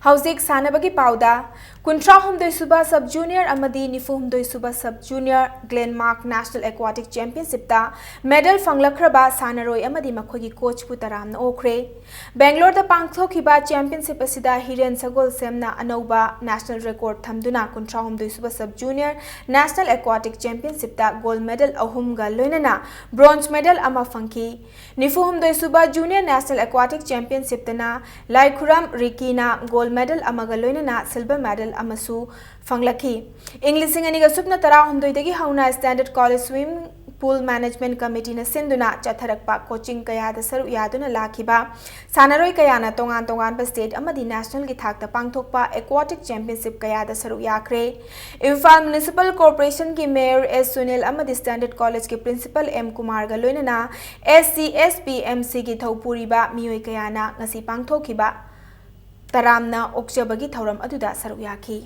ꯍꯧꯖꯤꯛ ꯁꯥꯟꯅꯕꯒꯤ ꯄꯥꯎꯗ, ꯀꯨꯟꯊ꯭ꯔꯥ ꯍꯨꯝꯗꯣꯏ ꯁꯨꯕ Sub Junior ꯑꯃꯗꯤ ꯅꯤꯐꯨ ꯍꯨꯝꯗꯣꯏ ꯁꯨꯕ Sub Junior Glenmark National Aquatic Championshipꯇ medal ꯐꯪꯂꯛꯈ꯭ꯔꯕ ꯁꯥꯟꯅꯔꯣꯏ ꯑꯃꯗꯤ ꯃꯈꯣꯏꯒꯤ coachꯄꯨ ꯇꯔꯥꯝꯅ ꯑꯣꯛꯈ꯭ꯔꯦ꯫ ꯕꯦꯡꯒ꯭ꯂꯣꯔꯗ ꯄꯥꯡꯊꯣꯛꯈꯤꯕ championship ꯑꯁꯤꯗ ꯍꯤꯔꯦꯟ ꯁꯒꯣꯜꯁꯦꯝꯅ ꯑꯅꯧꯕ national record ꯊꯝꯗꯨꯅ ꯀꯨꯟꯊ꯭ꯔꯥ ꯍꯨꯝꯗꯣꯏ ꯁꯨꯕ Sub Junior National Aquatic Championshipꯇ gold medal ꯑꯍꯨꯝꯒ ꯂꯣꯏꯅꯅ bronze medal ꯑꯃ ꯐꯪꯈꯤ꯫ ꯅꯤꯐꯨ ꯍꯨꯝꯗꯣꯏ ꯁꯨꯕ Junior National Aquatic Championshipꯇꯅ ꯂꯥꯏꯈꯨꯔꯝ ꯔꯤꯀꯤꯅ gold medal ꯑꯃꯒ ꯂꯣꯏꯅꯅ silver medal ꯑꯃꯁꯨ ꯐꯪꯂꯛꯈꯤ꯫ ꯏꯪ ꯂꯤꯁꯤꯡ ꯑꯅꯤꯒ ꯁꯨꯞꯅ ꯇꯔꯥꯍꯨꯝꯗꯣꯏꯗꯒꯤ ꯍꯧꯅ Standard College Swimming Pool Management Committeeꯅ ꯁꯤꯟꯗꯨꯅ ꯆꯠꯊꯔꯛꯄ coaching ꯀꯌꯥꯗ ꯁꯔꯨꯛ ꯌꯥꯗꯨꯅ ꯂꯥꯛꯈꯤꯕ ꯁꯥꯟꯅꯔꯣꯏ ꯀꯌꯥꯅ ꯇꯣꯉꯥꯟ ꯇꯣꯉꯥꯟꯕ state ꯑꯃꯗꯤ nationalꯒꯤ ꯊꯥꯛꯇ ꯄꯥꯡꯊꯣꯛꯄ aquatic championship ꯀꯌꯥꯗ ꯁꯔꯨꯛ ꯌꯥꯈ꯭ꯔꯦ꯫ Imphal Municipal Corporationꯒꯤ Mayor S Sunil ꯑꯃꯗꯤ Standard Collegeꯀꯤ Principal M ꯀꯨꯃꯥꯔꯒ ꯂꯣꯏꯅꯅ S C S P M Cꯒꯤ ꯊꯧꯄꯨꯔꯤꯕ ꯃꯤꯑꯣꯏ ꯀꯌꯥꯅ ꯉꯁꯤ ꯄꯥꯡꯊꯣꯛꯈꯤꯕ ꯇꯔꯥꯝꯅ ꯑꯣꯛꯆꯕꯒꯤ ꯊꯧꯔꯝ ꯑꯗꯨꯗ ꯁꯔꯨꯛ ꯌꯥꯈꯤ꯫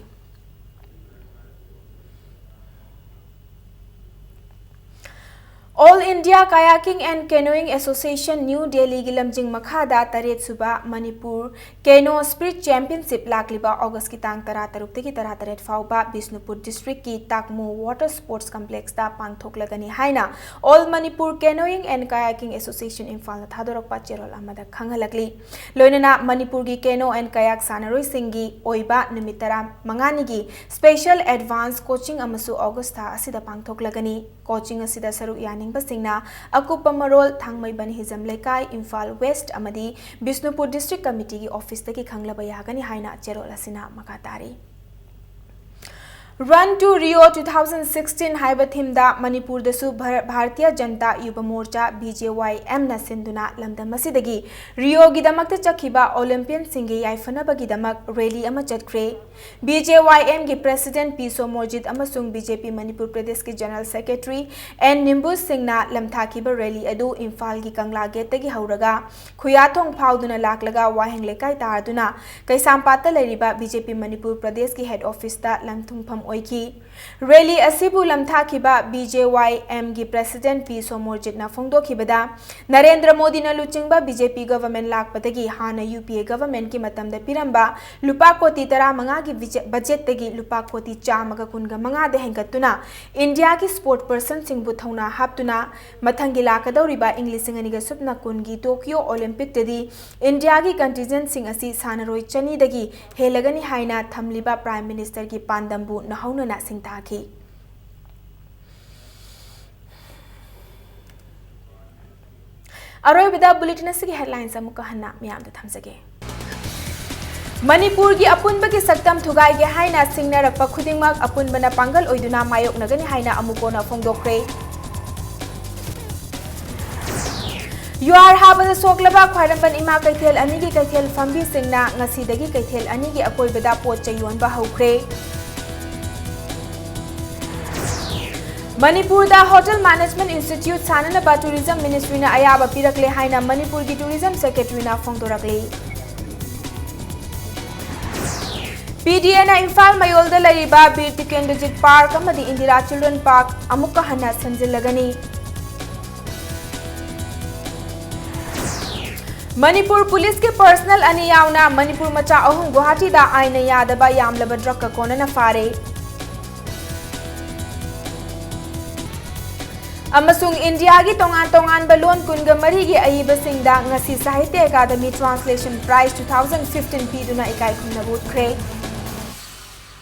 All India Kayaking and Canoeing Association, New Delhi ꯒꯤ ꯂꯝꯖꯤꯡ ꯃꯈꯥꯗ ꯇꯔꯦꯠ ꯁꯨꯕ ꯃꯅꯤꯄꯨꯔ Canoe Spirit Championship ꯂꯥꯛꯂꯤꯕ ꯑꯣꯒꯁꯀꯤ ꯇꯥꯡ ꯇꯔꯥ ꯇꯔꯨꯛꯇꯒꯤ ꯇꯔꯥ ꯇꯔꯦꯠ ꯐꯥꯎꯕ ꯕꯤꯁꯅꯨꯄꯨꯔ district ꯀꯤ ꯇꯥꯛꯃꯨ Water Sports Complex ꯇ ꯄꯥꯡꯊꯣꯛꯂꯒꯅꯤ ꯍꯥꯏꯅ All Manipur Canoeing and Kayaking Association ꯏꯝꯐꯥꯜꯅ ꯊꯥꯗꯣꯔꯛꯄ ꯆꯦꯔꯣꯜ ꯑꯃꯗ ꯈꯪꯍꯜꯂꯛꯂꯤ꯫ ꯂꯣꯏꯅꯅ ꯃꯅꯤꯄꯨꯔꯒꯤ canoe and kayak ꯁꯥꯟꯅꯔꯣꯏꯁꯤꯡꯒꯤ ꯑꯣꯏꯕ ꯅꯨꯃꯤꯠ ꯇꯔꯥꯃꯉꯥꯅꯤꯒꯤ special advance coaching ꯑꯃꯁꯨ ꯑꯣꯒꯁ ꯊꯥ ꯑꯁꯤꯗ ꯄꯥꯡꯊꯣꯛꯂꯒꯅꯤ꯫ Coaching ꯑꯁꯤꯗ ꯁꯔꯨꯛ ꯌꯥꯅꯤꯡꯕꯁꯤꯡꯅ ꯑꯀꯨꯞꯄ ꯃꯔꯣꯜ ꯊꯥꯡꯃꯩꯕꯟ ꯍꯤꯖꯝ ꯂꯩꯀꯥꯏ, ꯏꯝꯐꯥꯜ West ꯑꯃꯗꯤ ꯕꯤꯁꯅꯨꯄꯨꯔ district committee ꯒꯤ office ꯇꯒꯤ ꯈꯪꯂꯕ ꯌꯥꯒꯅꯤ ꯍꯥꯏꯅ ꯆꯦꯔꯣꯜ ꯑꯁꯤꯅ ꯃꯈꯥ ꯇꯥꯔꯤ꯫ Run to Rio two thousand sixteen ꯍꯥꯏꯕ theme ꯗ ꯃꯅꯤꯄꯨꯔꯗꯁꯨ ꯚꯥꯔ-, Bharatiya Janata ꯌꯨꯕ ꯃꯣꯔꯆꯥ, B J Y M ꯅ ꯁꯤꯟꯗꯨꯅ ꯂꯝꯗꯝ ꯑꯁꯤꯗꯒꯤ Rio ꯒꯤꯗꯃꯛꯇ ꯆꯠꯈꯤꯕ Olympian ꯁꯤꯡꯒꯤ ꯌꯥꯏꯐꯅꯕꯒꯤꯗꯃꯛ rally ꯑꯃ ꯆꯠꯈ꯭ꯔꯦ꯫ B J Y M ꯒꯤ President P ꯁꯣꯃꯣꯔꯖꯤꯠ ꯑꯃꯁꯨꯡ B J P ꯃꯅꯤꯄꯨꯔ ꯄ꯭ꯔꯗꯦꯁꯀꯤ General Secretary N ꯅꯤꯝꯕꯨ ꯁꯤꯡꯅ ꯂꯝꯊꯥꯈꯤꯕ rally ꯑꯗꯨ ꯏꯝꯐꯥꯜꯒꯤ ꯀꯪꯂꯥ gate ꯇꯒꯤ ꯍꯧꯔꯒ ꯈꯨꯌꯥꯊꯣꯡ ꯐꯥꯎꯗꯨꯅ ꯂꯥꯛꯂꯒ ꯋꯥꯍꯦꯡ ꯂꯩꯀꯥꯏ ꯇꯥꯗꯨꯅ ꯀꯩꯁꯥꯝꯄꯥꯠꯇ ꯂꯩꯔꯤꯕ B J P ꯃꯅꯤꯄꯨꯔ ꯄ꯭ꯔꯗꯦꯁꯀꯤ head office ꯇ ꯂꯝꯊꯨꯡꯐꯝ ꯑꯣꯏꯈꯤ꯫ Rally ꯑꯁꯤꯕꯨ ꯂꯝꯊꯥꯈꯤꯕ B J Y M ꯒꯤ President P ꯁꯣꯃꯣꯔꯖꯤꯠꯅ ꯐꯣꯡꯗꯣꯛꯈꯤꯕꯗ, ꯅꯔꯦꯟꯗ꯭ꯔ ꯃꯣꯗꯤꯅ ꯂꯨꯆꯤꯡꯕ B J P government ꯂꯥꯛꯄꯗꯒꯤ ꯍꯥꯟꯅ U P A government ꯀꯤ ꯃꯇꯝꯗ ꯄꯤꯔꯝꯕ ꯂꯨꯄꯥ ꯀꯣꯇꯤ ꯇꯔꯥꯃꯉꯥꯒꯤ ꯕꯤꯖꯦ-, budget ꯇꯒꯤ ꯂꯨꯄꯥ ꯀꯣꯇꯤ ꯆꯥꯝꯃꯒ ꯀꯨꯟꯒ ꯃꯉꯥꯗ ꯍꯦꯟꯒꯠꯇꯨꯅ India ꯒꯤ sport person ꯁꯤꯡꯕꯨ ꯊꯧꯅꯥ ꯍꯥꯞꯇꯨꯅ ꯃꯊꯪꯒꯤ ꯂꯥꯛꯀꯗꯧꯔꯤꯕ ꯏꯪ ꯂꯤꯁꯤꯡ ꯑꯅꯤꯒ ꯁꯨꯞꯅ ꯀꯨꯟꯒꯤ Tokyo Olympic ꯇꯗꯤ India ꯒꯤ contingent ꯁꯤꯡ ꯑꯁꯤ ꯁꯥꯟꯅꯔꯣꯏ ꯆꯅꯤꯗꯒꯤ ꯍꯦꯜꯂꯒꯅꯤ ꯍꯥꯏꯅ ꯊꯝꯂꯤꯕ Prime Minister ꯒꯤ ꯄꯥꯟꯗꯝꯕꯨ ꯅꯧꯍꯧꯅꯅ ꯁꯤꯡꯊꯥꯈꯤ꯫ ꯑꯔꯣꯏꯕꯗ bulletin ꯑꯁꯤꯒꯤ headlines ꯑꯃꯨꯛꯀ ꯍꯟꯅ ꯃꯤꯌꯥꯝꯗ ꯊꯝꯖꯒꯦ꯫ ꯃꯅꯤꯄꯨꯔꯒꯤ ꯑꯄꯨꯟꯕꯒꯤ ꯁꯛꯇꯝ ꯊꯨꯒꯥꯏꯒꯦ ꯍꯥꯏꯅ ꯁꯤꯡꯅꯔꯛꯄ ꯈꯨꯗꯤꯡꯃꯛ ꯑꯄꯨꯟꯕꯅ ꯄꯥꯡꯒꯜ ꯑꯣꯏꯗꯨꯅ ꯃꯥꯌꯣꯛꯅꯒꯅꯤ ꯍꯥꯏꯅ ꯑꯃꯨꯛ ꯍꯟꯅ ꯐꯣꯡꯗꯣꯛꯈ꯭ꯔꯦ꯫ ꯌꯨꯍꯥꯔ ꯍꯥꯕꯗ ꯁꯣꯛꯂꯕ ꯈ꯭ꯋꯥꯏꯔꯝꯕꯟ ꯏꯃꯥ ꯀꯩꯊꯦꯜ ꯑꯅꯤꯒꯤ ꯀꯩꯊꯦꯜ ꯐꯝꯕꯤꯁꯤꯡꯅ ꯉꯁꯤꯗꯒꯤ ꯀꯩꯊꯦꯜ ꯑꯅꯤꯒꯤ ꯑꯀꯣꯏꯕꯗ ꯄꯣꯠ ꯆꯩ ꯌꯣꯟꯕ ꯍꯧꯈ꯭ꯔꯦ꯫ ꯃꯅꯤꯄꯨꯔꯗ Hotel Management Institute ꯁꯥꯅꯅꯕ Tourism Ministry ꯅ ꯑꯌꯥꯕ ꯄꯤꯔꯛꯂꯦ ꯍꯥꯏꯅ ꯃꯅꯤꯄꯨꯔꯒꯤ Tourism Secretary ꯅ ꯐꯣꯡꯗꯣꯔꯛꯂꯤ꯫ P D A ꯅ ꯏꯝꯐꯥꯜ ꯃꯌꯣꯜꯗ ꯂꯩꯔꯤꯕ ꯕꯤꯔ ꯇꯤꯀꯦꯟꯗ꯭ꯔꯖꯤꯠ Park ꯑꯃꯗꯤ Indira Children Park ꯑꯃꯨꯛꯀ ꯍꯟꯅ ꯁꯦꯝꯖꯤꯜꯂꯒꯅꯤ꯫ ꯃꯅꯤꯄꯨꯔ ꯄꯨꯂꯤꯁꯀꯤ ꯄꯔꯁꯅꯦꯜ ꯑꯅꯤ ꯌꯥꯎꯅ ꯃꯅꯤꯄꯨꯔ ꯃꯆꯥ ꯑꯍꯨꯝ ꯒꯨꯋꯥꯍꯥꯇꯤꯗ ꯑꯥꯏꯟꯅ ꯌꯥꯗꯕ ꯌꯥꯝꯂꯕ ꯗ꯭ꯔꯒꯀ ꯀꯣꯟꯅꯅ ꯐꯥꯔꯦ꯫ ꯑꯃꯁꯨꯡ ꯏꯟꯗꯤꯌꯥꯒꯤ ꯇꯣꯉꯥꯟ ꯇꯣꯉꯥꯟꯕ ꯂꯣꯟ ꯀꯨꯟꯒ ꯃꯔꯤꯒꯤ ꯑꯏꯕꯁꯤꯡꯗ ꯉꯁꯤ Sahitya academy translation prize two thousand fifteen ꯄꯤꯗꯨꯅ ꯏꯀꯥꯏ ꯈꯨꯝꯅꯕ ꯎꯠꯈ꯭ꯔꯦ꯫